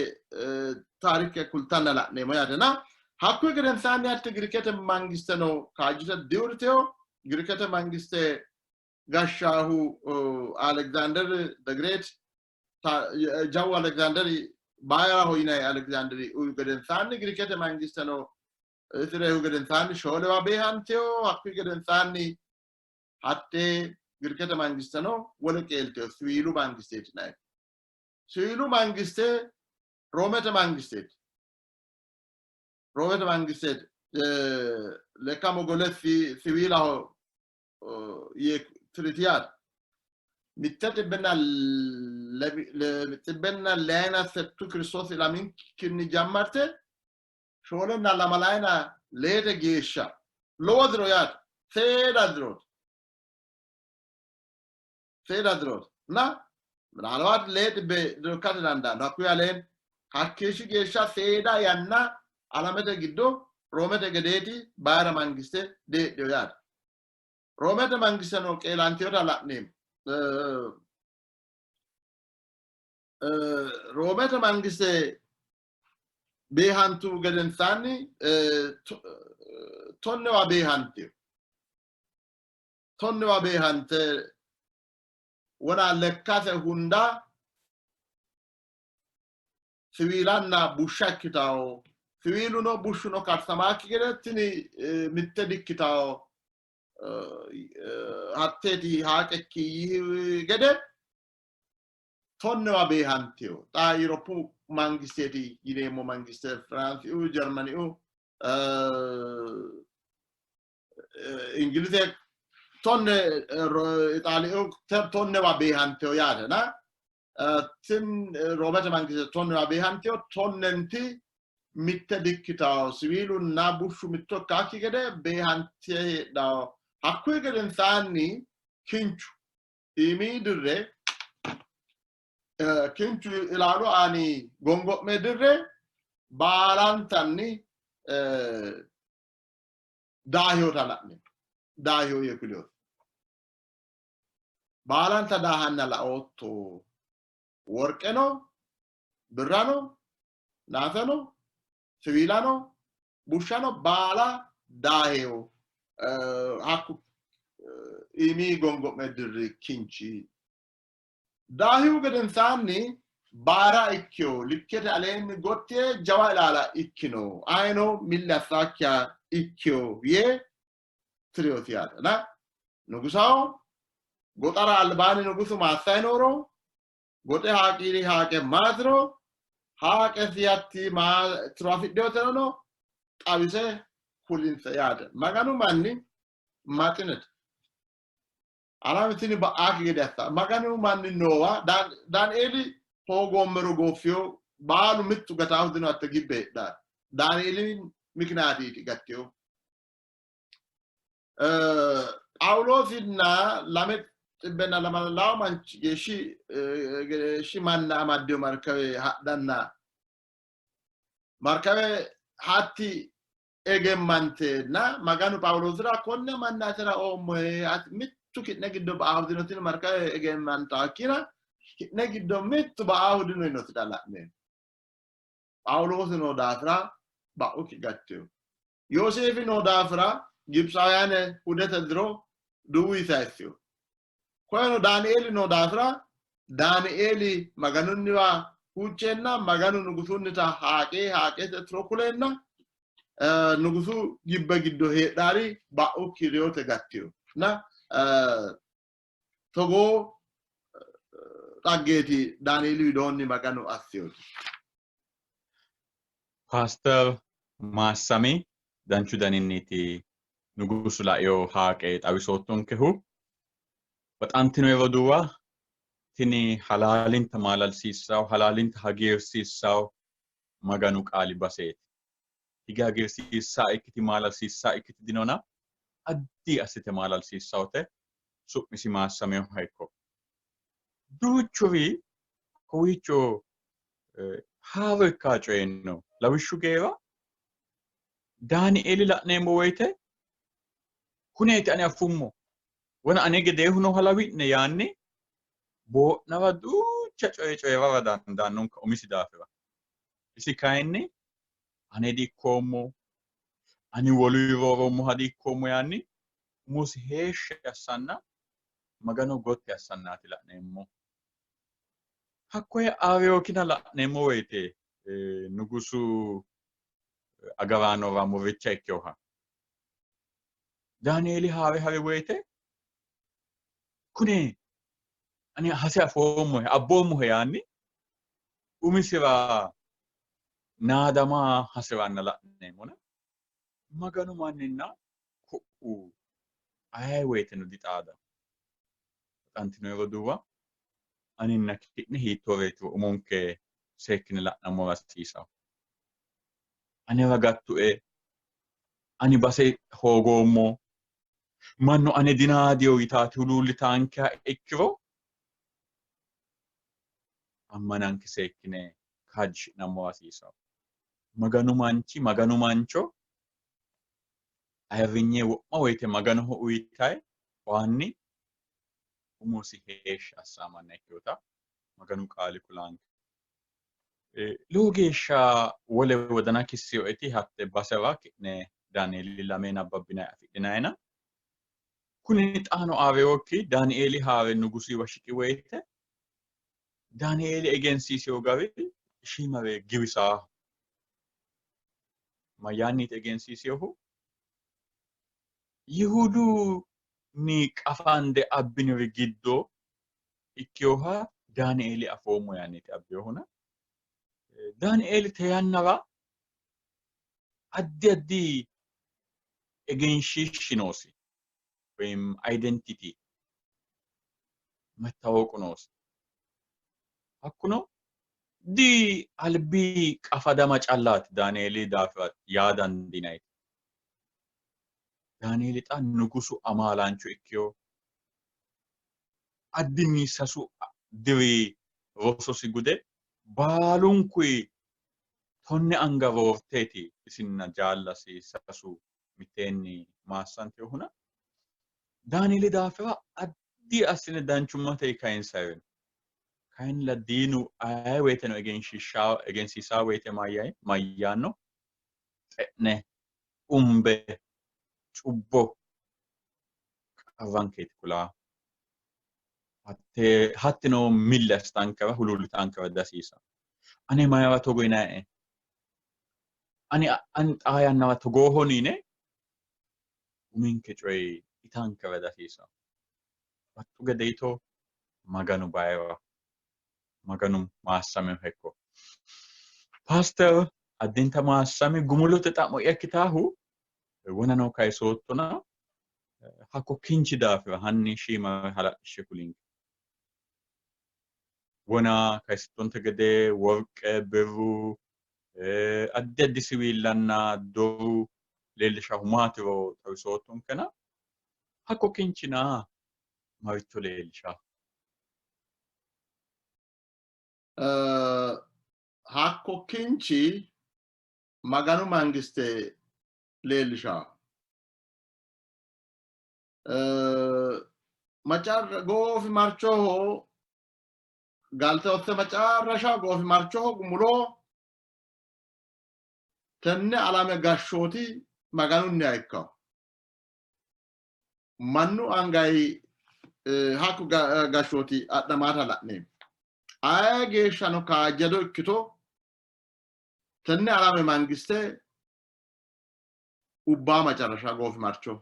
[SPEAKER 2] taarike kultanna la'neemmo yaatena. Hakkuyi gedensaanni hatti Girikete mangisteno kaajjite diuurtino. Girikete mangiste gashshaahu Alexander the Great jawu Alexanderi bayiraho yinanni Alexanderi uyi gedensaanni Girikete mangisteno isirehu gedensaanni shoolewa beehantino. Hakkuyi gedensaanni hatte Girikete mangisteno wole qeeltino siwiilu mangisteeti yinanni. Siwiilu mangiste Roomete mangisteeti. Roomete mangisteeti lekka mogole siwiilaho yee tiriti yaate. Mitte xibbenna leyina settu Kiristoosi ilaminkinni jammarte shoolenna lamalayina leete geeshsha lowo diro yaate. Seeda dirooti. Seeda dirooti. Na ምናልባት lee xibbe diro ikkate dandaanno. Hakkuyi aleen hakkeeshshi geeshsha seeda yanna alamete giddo Roomete gedeeti bayira mangiste deedhino yaate. Roomete mangisteno qeelantinota la'neemmo. Roomete mangiste beehantu gedensaanni tonnewa beehantino. Tonnewa beehante wona lekkase hunda siwiilanna bushsha ikkitawo. Siwiiluno bushshuno karsamaakki gede tini mitte dikkitawo. Hatteeti haaqekki yihi gede tonnewa beehantino. Xa Yuropu mangisteeti yineemmo mangiste Firaansiu, Jarmaniu, Ingilize tonne Ixaaliyu tonnewa beehantino yaatena. Tin Roomete mangiste tonnewa beehantino tonnenti mitte dikkitawo. Siwiilunna bushshu mitto ikkaakki gede beehante heedhawo. Hakkuyi gedensaanni kinchu iimi dirre kinchu ilaalu aani gongo'me dirre baalantanni daahiyota la'ne daahiyo yee kuliyooti. Baalanta daahanna laootto. Worqeno, birrano, naaseno, siwiilano, bushshano baala daaheyo. Hakku iimi gongo'me dirri kinchi daahihu gedensaanni baara ikkino, likkete aleenni gotti yee jawa ilaala ikkino, ayino milli assaakkiha ikkino yee tiriyosi yaate. Na nugusaho goxara albaanni nugusu maassayi nooro, goxe haaqiiri haaqe maatiro, haaqesi hatti maa tiro afidhinoterono xawise kulinsa yaate. Maganu manni maxinete. Alame tini ba'aakki gede assa. Maganu manni noowa Daanieeli hoogoommero gooffiyo baalu mittu gataahu dino hatte gibbe heedhaa. Daanieeli mikinaatiiti gattiyo. Phaawuloosinna lame xibbenna lamalawo manchi geeshshi geeshshi manna amaddino markawe hadhanna markawe hatti egemmanteenna Maganu Phaawuloosira konne manna atera oommohe, mittu ki'ne giddo ba'aahu dino, tini markawe egemmantaakkira ki'ne giddo mittu ba'aahu dino yinosita la'neemmo. Phaawuloosi noo daafira ba'ukki gattino. Yooseefi noo daafira Gibitsaawiyane hudete diro duuwi sayissino. Koyeno Daanieeli noo daafira Daanieeli Maganunniwa huucceenna Maganu nugusunnita haaqee haaqeete tiro kuleenna nugusu gibbe giddo heedhaari ba'ukki reyote gattino. Na togoo xaggeeti Daanieeli widoonni Maganu assiyoti.
[SPEAKER 1] Paaster Maassami danchu daninniiti nugusu laeo haaqe xawisoottonkehu. Baxantino roduuwa, tini halaalinta maalalsiissawo, halaalinta hagiirsiissawo Maganu qaali baseeti. Hige hagiirsiissaa ikkiti maalalsiissaa ikkiti dinona addi assite maalalsiissawote su'misi maassaminoha ikko. Duuchuri kowiicho haaro ikkaa coyi no. Lawishshu geera Daanieeli la'neemmo woyite kuneeti ani afummo wona ane gedeehu nooha lawi'ne yaanni boo'nara duucha coye coyi'rara dandaannonka umisi daafira. Isi kayinni ane di''ikkoommo, ani woluyi rooroommoha di''ikkoommo yaanni umosi heeshshi assanna Magano gotti assannaati la'neemmo. Hakkoye Ariyookina la'neemmo woyite nugusu agaraanora murricha ikkinoha Daanieeli haa're ha'ri woyite kune ani hase afoommohe abboommohe yaanni umisira naadama hasi'ranna la'neemmona Maganu manninna ku'u aye woyiteno dixaadanno. Baxantino roduuwa, aninna ki'ne hiittooreetiro umonke seekkine la'nammora hasiisanno. Anera gattue, ani base hoogoommo, mannu ane dinaadino yitaati huluullitaankeha ikkiro, ammananke seekkine kaajjishi'nammora hasiisanno. Maganu manchi Maganu mancho ayirrinye wo'ma woyite Maganoho uyitayi waanni umosi heeshshi assaa manna ikkinota Maganu qaali kulanke. Lowo geeshsha wole wodana kissinoeti hatte basera ki'ne Daanieeli lame nabbabbinanni afidhinayina kuni xaano Aariyookki Daanieeli haa're nugusiwa shiqi woyite Daanieeli egensiisino gari shiimare giwisaaho. Mayyaanniiti egensiisinohu? Yihudunni qafande abbiniri giddo ikkinoha Daanieeli afoommo yaanniiti abbinohuna. Daanieeli te yannara addi addi egenshiishshi noosi woyim identity mettawoqu noosi. Hakkuno di albi qafadama callaati Daanieeli daafira yaa dandiinanni. Daanieeli xa nugusu amaalaancho ikkino. Addinni sasu diri rososi gude baalunkuyi tonne anga roorteeti isinna jaallasi sasu mitteenni maassantinohuna Daanieeli daafira addi assine danchummate kayinsayino. Kayinnilla diinu aye woyiteno egensiisaa woyite mayyaanno? Xe'ne, umbe, cubbo. Qarrankeeti kulaa. Hatte hattino milli assitankera huluullitankera dihasiisanno. Ane mayira togo yinae? Ani ani xaa yannara togoohoni yine uminke coyi itankera dihasiisanno. Baxxu gede yito Maganu bayira. Maganu maassaminoha ikko. Paaster addinta maassami gumulote xa'mo'ya ikkitaahu wonano kayisoottona hakko kinchi daafira hanni shiima hala'lishshe kulinke. Wona kayisittonte gede worqe, birru, addi addi siwiillanna doru leellishahu maatiro xawisoottonkena hakko kinchina maricho leellishaho?
[SPEAKER 2] Hakko kinchi Maganu Mangiste leellishaho. Macarra goofimarchoho galte osse macarrasha goofimarchoho gumulo tenne alame gashshooti Maganunniha ikkanno. Mannu angayi hakku gashshooti adhamaata la'neemmo. Aye geeshshano kaajjado ikkito tenne alame mangiste ubbaa macarrasha goofimarcho.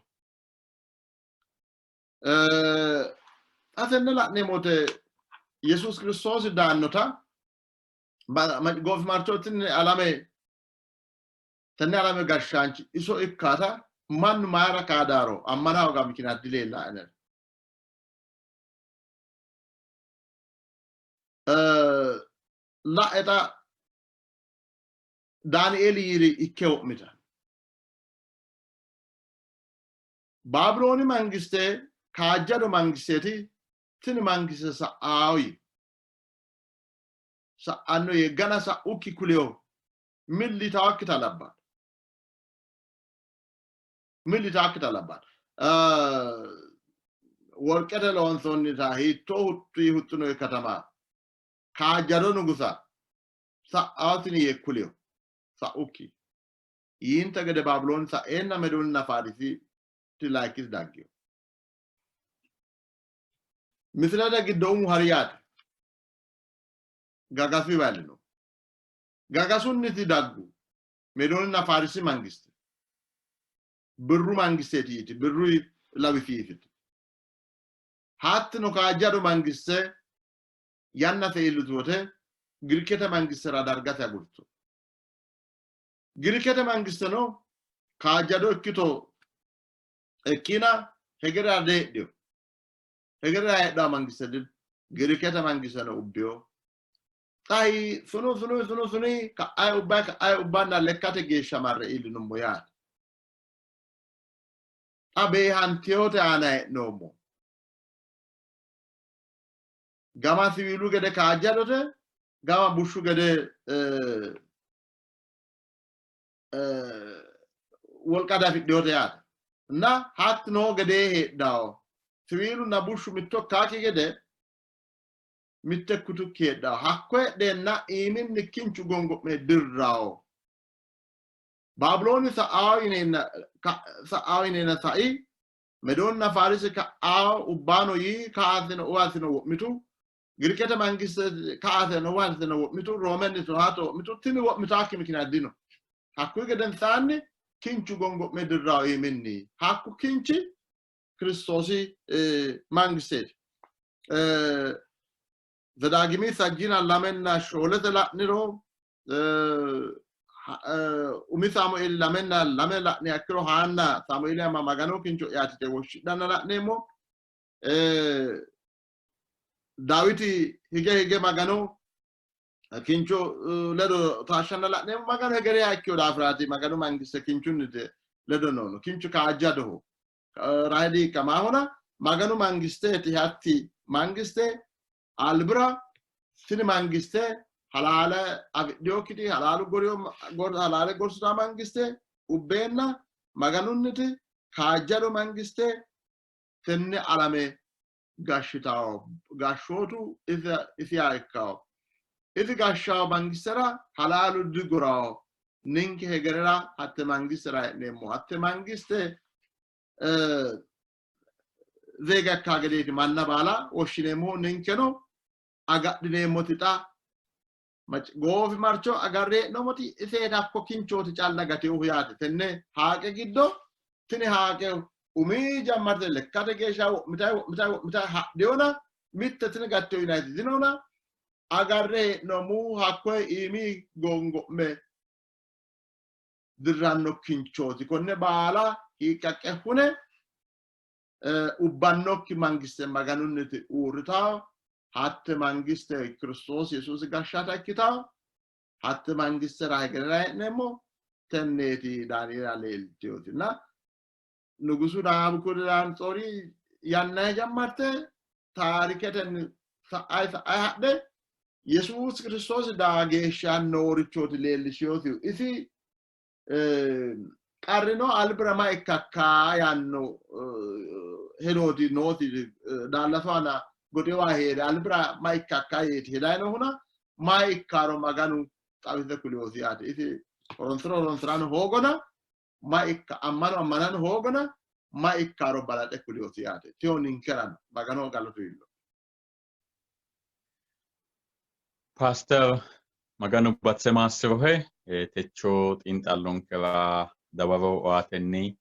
[SPEAKER 2] Xa tenne la'neemmo wote Yesuusi Kiristoosi daannota goofimarcho tini alame tenne alame gashshaanchi iso ikkata mannu mayira kaadaaro ammana hooga mikinaat dileellaa'e. La'e xa Daanieeli yiiri ikke wo'mita. Baabilooni mangiste kaajjado mangisteeti, tini mangiste sa'ao yii. Sa'anno yee gana sa'ukki kuleyo milli yitaakkita labbanno. Milli yitaakkita labbanno. Worqete loonsoonnita hiittoo huxxi huxxino katama kaajjado nugusa sa'ao tini yee kuleyo sa'ukki. Yiinte gede Baabilooni sa'eenna Medoninna Faarisi layikkiti daggino. Misilete giddo umu hari yaate. Gagasu iwalino. Gagasunniti daggu. Medoninna Faarisi mangiste. Birru mangisteeti yiti. Birru lawisiisiti. Hattino kaajjado mangiste yannase iillitu wote Girikete mangistera dargase agurtu. Girikete mangisteno kaajjado ikkito ikkina hegerera diheedhino. Hegerera heedhanno mangiste dino. Girikete mangisteno ubbino. Xa sunu sunu sunu sunu ka'ayi ubbayi ka'ayi ubbanna lekkate geeshsha marre iillinummo yaate. Xa beehanteyote aana hee'noommo. Gama siwiilu gede kaajjadote, gama bushshu gede wolqa dafidhinote yaate. Na hatti noo gedee heedhawo. Siwiilunna bushshu mitto ikkaakki gede mitte ikkitukki heedhawo. Hakko heedheenna iiminni kinchu gongo'me dirrawo. Baabilooni sa'awo yineenna sa'awo yineenna sai, Medoonna Faarisi ka'awo ubbaano yii, ka'asino uwasino wo'mitu. Girikete mangiste ka'aseno uwaseno wo'mitu, Roomennitino hatto wo'mitu. Tini wo'mitaakki mikiniyaati dino. Hakkuyi gedensaanni kinchu gongo'me dirrawo iiminni. Hakku kinchi Kiristoosi mangisteeti. Zedaagimi sajjina lamenna shoolete la'niro umi Saamueeli lamenna lame la'ni akkiro Haanna Saamueeli ama Maganu kincho'yaati yite woshshidhanna la'neemmo. Daawiti hige hige Maganu kinchu ledo taashshanna la'neemmo. Maganu hegereha ikkino daafiraati Maganu mangiste kinchunnite ledo noono. Kinchu kaajjadoho. Rahe diiqqamaahona Maganu mangisteeti hatti mangiste albira tini mangiste halaale afidhinokkiti halaalu goriyo halaale gorsita mangiste ubbeenna Maganunniti kaajjado mangiste tenne alame gashshitawo gashshootu isiha ikkawo. Isi gashshawo mangistera halaalu digorawo. Ninke hegerera hatte mangistera hee'neemmo. Hatte mangiste zeega ikkaa gedeeti manna baala woshshineemmohu. Ninkeno agadhineemmoti xa goofimarcho agarre hee'noommoti iseeti, hakko kinchooti calla gateohu yaate. Tenne haaqe giddo tini haaqe umi jammarte lekkate geeshsha wo'mitayi wo'mitayi wo'mitayi hadheyona mitte tini gatteo yinayiti dinona, agarre hee'noommohu hakkoye iimi gongo'me dirranno kinchooti. Konne baala hiiqqaqqe hune ubbannokki mangiste Maganunniti uurritawo, hatte mangiste Kiristoosi Yesuusi gashshata ikkitawo, hatte mangistera hegerera hee'neemmo. Tenneeti Daanieelira leeltinotinna Nugusu Naabukadanatsoori yannanni jammarte taariketenni sa'ay sa'ay hadhe Yesuusi Kiristoosi daa geeshsha noorichooti leellishinoti. Isi qarrino albira ma ikkakka yaanno hedooti nooti, daallasu aana goxewa hee're albira ma ikkakka yeeti hedayi noohuna, ma ikkaro Maganu xawise kulinosi yaate. Isi horonsiro horonsirano hoogona, ma ikka ammano ammanano hoogona, ma ikkaro balaxe kulinosi yaate. Tiyo ninkerano Maganoho galatu iillo.
[SPEAKER 1] Paaster, Maganu batse maassirohe techo xiinxallonkera dawaro oatenni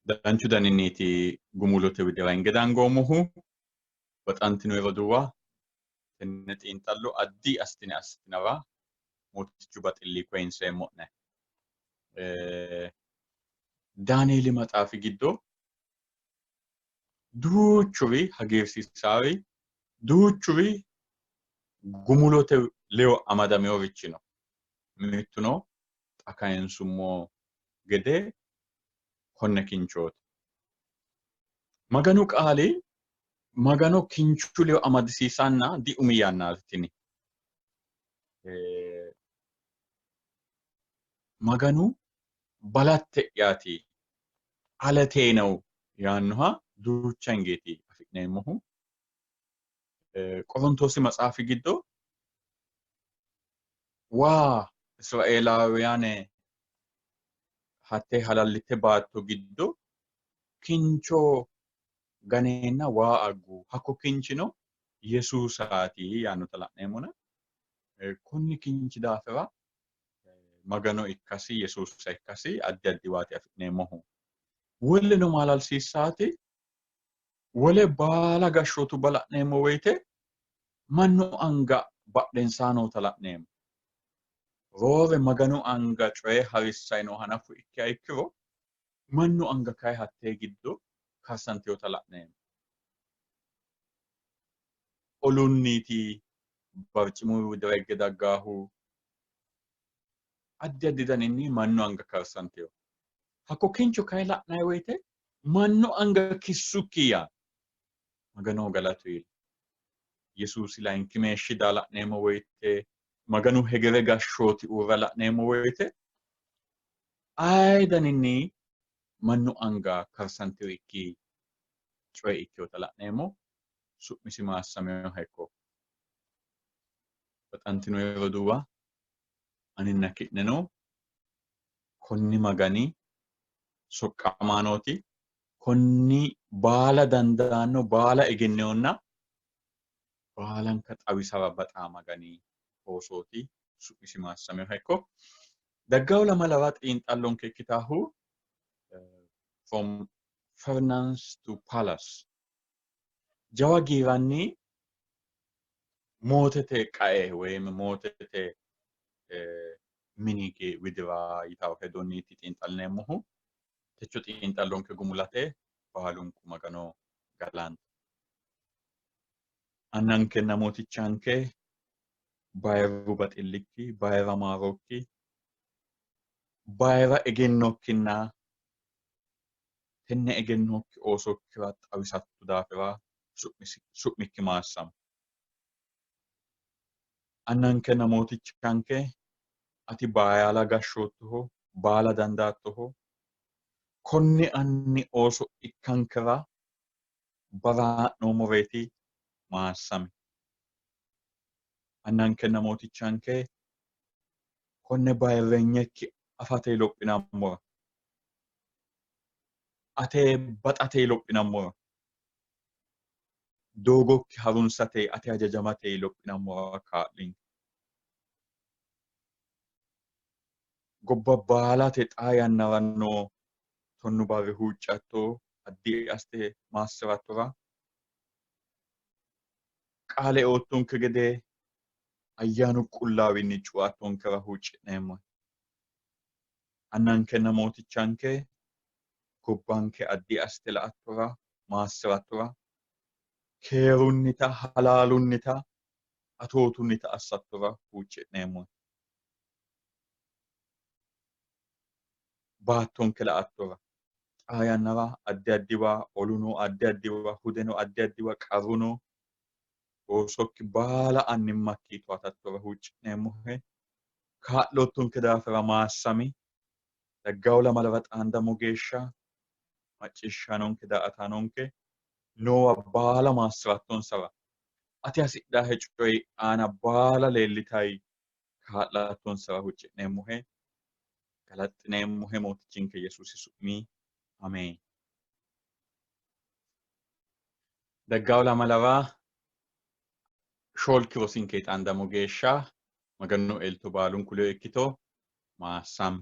[SPEAKER 1] danchu daninniiti gumulote widira hinge dangoommohu. Baxantino roduuwa, tenne xiinxallo addi assitine assitinara Mootichu baxilli koyinseemmo'ne. Daanieeli maxaafi giddo duuchuri hagiirsiisaari, duuchuri gumulote ledo amadameworichi no. Mittuno xa kayinsummo gede konne kinchooti. Maganu qaali Magano kinchu ledo amadisiisanna diumi yannaati tini. Maganu balatte'yaati, aletee ነው yaannoha duucha hingeeti afi'neemmohu. Qorontoosi maxaafi giddo waa Israeelaawuyaane hatte halallitte baatto giddo kincho ganeenna waa aggu, hakko kinchino Yesuusaati yaannota la'neemmona, konni kinchi daafira Magano ikkasi, Yesuusa ikkasi addi addiwaati afi'neemmohu. Woleno maalalsiissaati, wole baala gashshootubba la'neemmo woyite mannu anga badhensaa noota la'neemmo. Roore Maganu anga coye harissay nooha nafu ikkiha ikkiro, mannu anga kayi hattee giddo karsantinota la'neemmo. Olunniti barcimu widira higge daggaahu addi addi daninni mannu anga karsantino. Hakko kincho kayi la'nanni woyite mannu anga kissukki yaa Maganoho galatu iillo. Yesuusi layinkimeeshshi daa la'neemmo woyite, Maganu hegere gashshooti uurra la'neemmo woyite, aye daninni mannu anga karsantino ikki coye ikkinota la'neemmo. Su'misi maassaminoha ikko. Baxantino roduuwa, aninna ki'neno konni Magani soqqamaanooti, konni baala dandaanno, baala egennehonna baalanka xawisara baxaa Magani oosooti. Su'misi maassaminoha ikko. Daggawo lamalawa xiinxallonke ikkitaahu From Furnace to Palace, jawa giiranni mootete qae woyim mootete mini widira yitawo hedonniiti xiinxallineemmohu. Techo xiinxallonke gumulate baalunku Magano galanto. Annankenna Mootichanke, bayiru baxillikki, bayira maarokki, bayira egennokkinna tenne egennokki oosokkira xawisatto daafira su'mikki maassamo. Annankenna Mootichanke, ati baala gashshoottoho, baala dandaattoho. Konni anni ooso ikkankera baraa'noommoreeti, maassami. Annankenna Mootichanke, konne bayirreenyekki afate lophinammora, ate baxate lophinammora, Doogokki harunsate ate hajajamate lophinammora kaa'linke. Gobba baalate xaa yannara noo tonnu barri huuccatto addi aste maassi'rattora qaale oottonke gede ayyaanu qullaawinni cuuattonkera huucci'neemmo. Annankenna mootichanke gobbanke addi aste la''attora maassi'rattora keerunnita halaalunnita atootunnita assattora huucci'neemmo. Baattonke la''attora xaa yannara addi addiwa olu no, addi addiwa hude no, addi addiwa qarru no. Oosokki baala annimmakki towatattora huucci'neemmohe. Kaa'loottonke daafira maassami. Daggawo lamalara xaandammo geeshsha macciishshaanonke daa''ataanonke noowa baala maassi'rattonsara ati hasidhahe coyi aana baala leellitayi kaa'lattonsara huucci'neemmohe. Galaxxineemmohe Mootichinke Yesuusi su'mi. Ameen. Daggawo lamalara shoolki rosinke xaandammo geeshsha Maganu elto baalunku ledo ikkito. Maassam.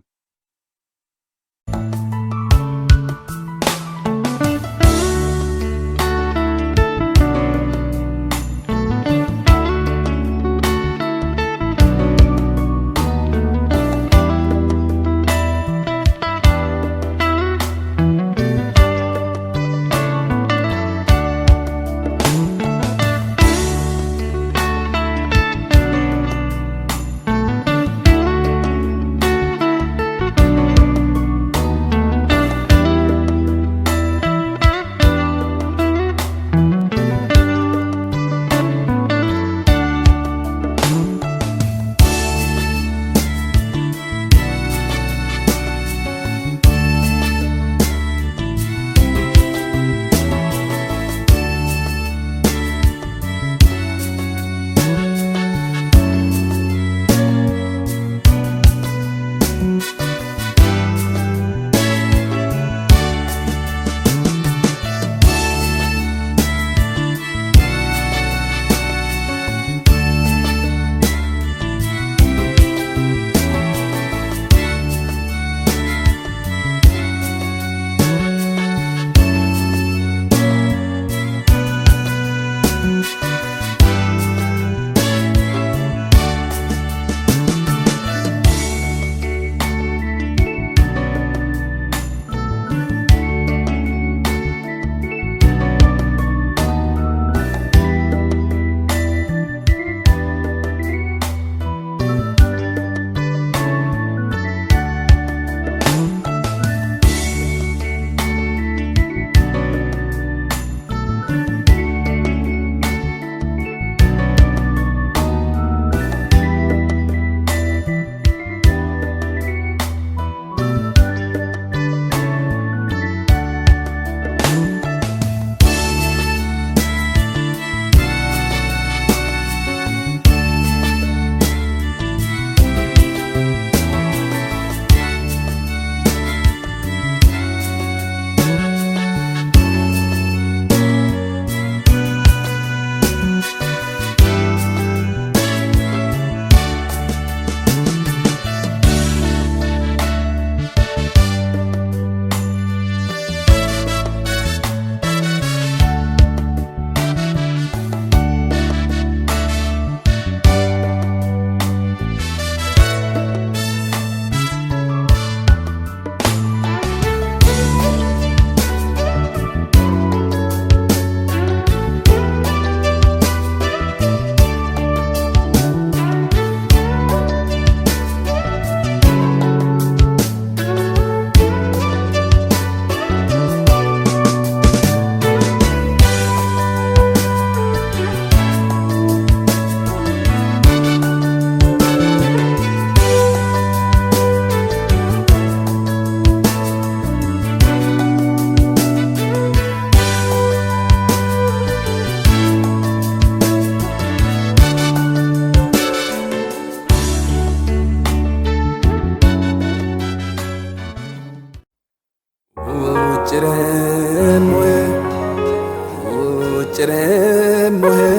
[SPEAKER 3] Huuccireemmohe,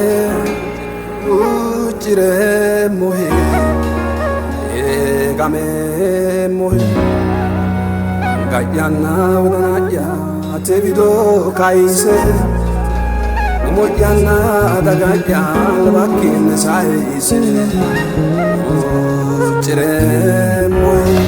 [SPEAKER 3] huuccireemmohe, eegameemmohe. Anga'yanna wodana'ya ate wido kayise, umo'yanna daga'ya albakkiinni sayise. Huuccireemmohe.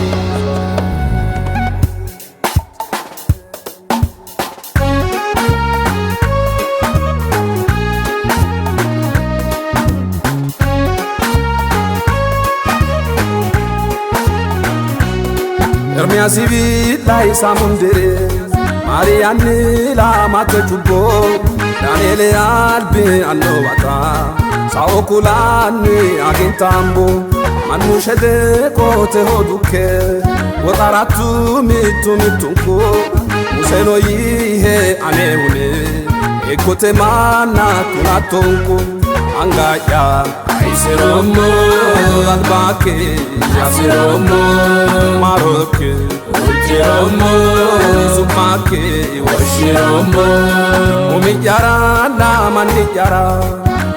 [SPEAKER 3] Ermiyaasi biillai samundire Maariyaanni laamate cubbo Daani'eeli albi annowata Sao kulanni agintambo Mannu shede qoteho dukke Woxarattu mittu mittunku Museno yiihe anehune Eeggote manna kulattonku Anga'ya kayisiroommo albaakki assiroommo maarokki huucciroommo su'makki woshshiroommo umi'yaranna manni'yara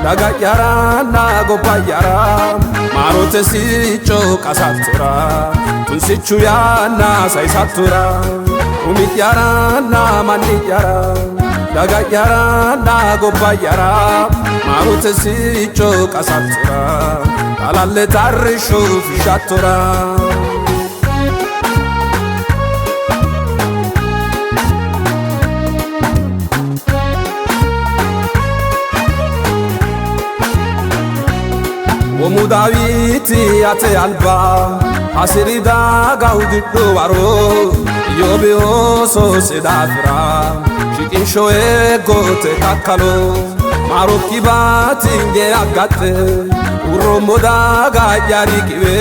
[SPEAKER 3] daga'yaranna gobba'yara maarote sicco qasattora tunsichu yanna sayisattora umi'yaranna manni'yara daga'yaranna gobba'yara maarote sicco qasattora xalalle tarrishu fushshattora. Womu Daawiti ate alba hasiri daga hudidhu waro Iyyoobi oososi daafira shiqinsho eeggote kakkalo maarokki batinye aggaxxe urroommo daga'ya riqiwe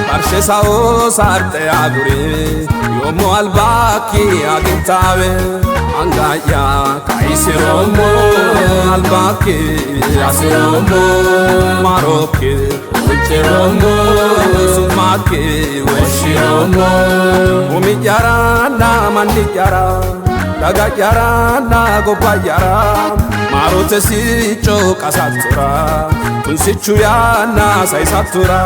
[SPEAKER 3] barshe sao sarxe aguri yoommo albakki agintaawe anga'ya kayisiroommo albakki assiroommo maarokki huucciroommo su'makki woshshiroommo umi'yaranna manni'yara daga'yaranna gobba'yara maarote sicco qasattora tunsichu yanna sayisattora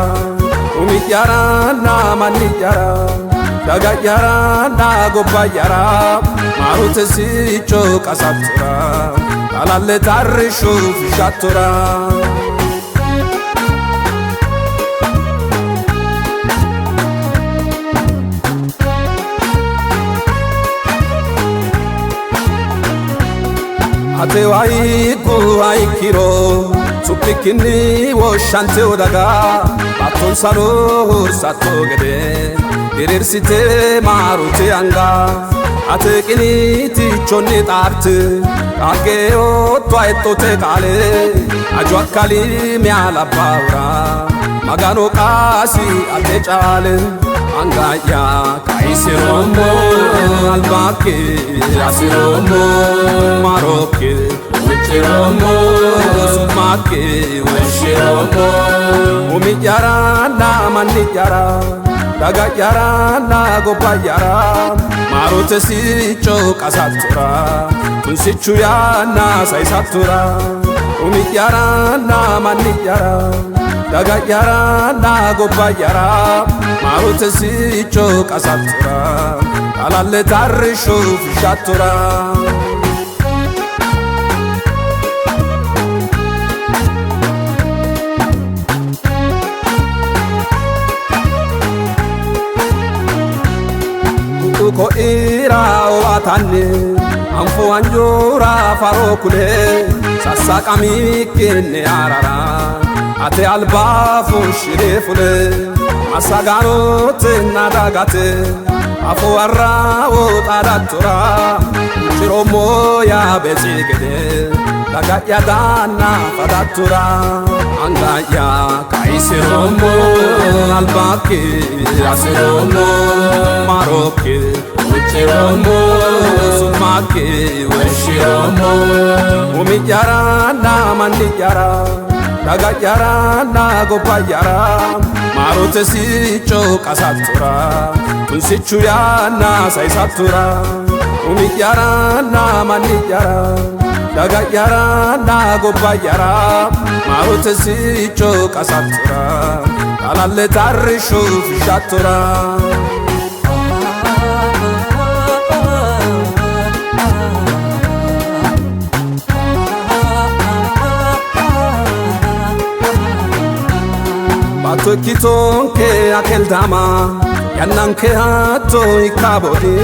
[SPEAKER 3] umi'yaranna manni'yara daga'yaranna gobba'yara maarote sicco qasattora xalalle tarrishu fushshattora. Ate wayiku hayikkiro su'mikkinni woshshanteyo daga baattonsano hursatto gede diriirsite maarote anga ate qiniitichonni xaarte qaagge yootto hexxote qaale aju akkali mi'a labbaahura Magano qaasi ate caale anga'ya kayisiroommo albakki assiroommo maarokki huucciroommo su'makki woshshiroommo umi'yaranna manni'yara daga'yaranna gobba'yara maarote sicco qasattora tunsichu yanna sayisattora umi'yaranna manni'yara daga'yaranna gobba'yara maarote sicco qasattora xalalle tarrishu fushshattora. Ko'ira owaatanni anfo anjoora faro kule sassaqamikkinni arara ate alba fushshire fule massagaanotenna dagate afo warrawo xaadattora huucciroommo Yaabeetsi gede daga'ya daanna fadattora anga'ya kayisiroommo albakki assiroommo maarokki huucciroommo su'makki woshshiroommo umi'yaranna manni'yara daga'yaranna gobba'yara maarote sicco qasattora tunsichu yanna sayisattora umi'yaranna manni'yara Daga'yaranna gobba'yara maarote sicco qasattora xalalle tarrishu fushshattora. Baatto ikkitonke akeldama yannanke hatto ikka boodi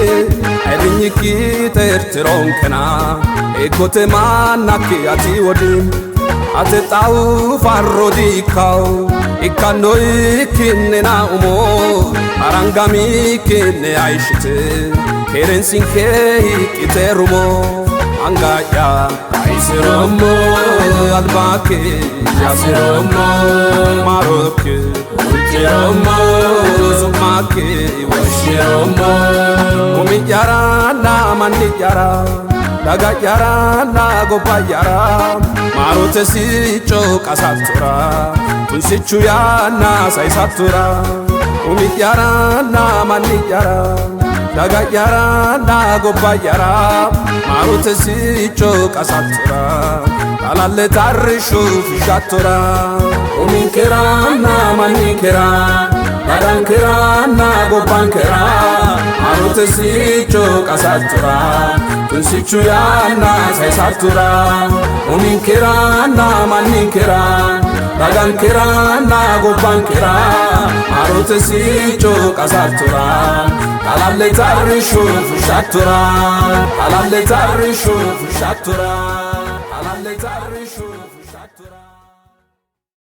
[SPEAKER 3] ayirrinyikki xeertironkena eeggote mannakki ati wodi ate xawu farro diikkawu ikkanno ikkinnena umo arangamikkinne ayishite keerensinke hiqqite rumo anga'ya ayisiroommo albaakki yasiroommo maarokki huucciroommo su'makki woshshiroommo umi'yaranna manni'yara daga'yaranna gobba'yara maarote sicco qasattora tunsichu yanna sayisattora umi'yaranna manni'yara daga'yaranna gobba'yara maarote sicco qasattora xalalle tarrishu fushshattora uminkeranna manninkera dagankeranna gobbankera maarote sicco qasattora tunsichu yanna sayisattora uminkeranna manninkera dagankeranna gobbankera maarote sicco qasattora xalalle tarrishu fushshattora xalalle tarrishu fushshattora xalalle tarrishu.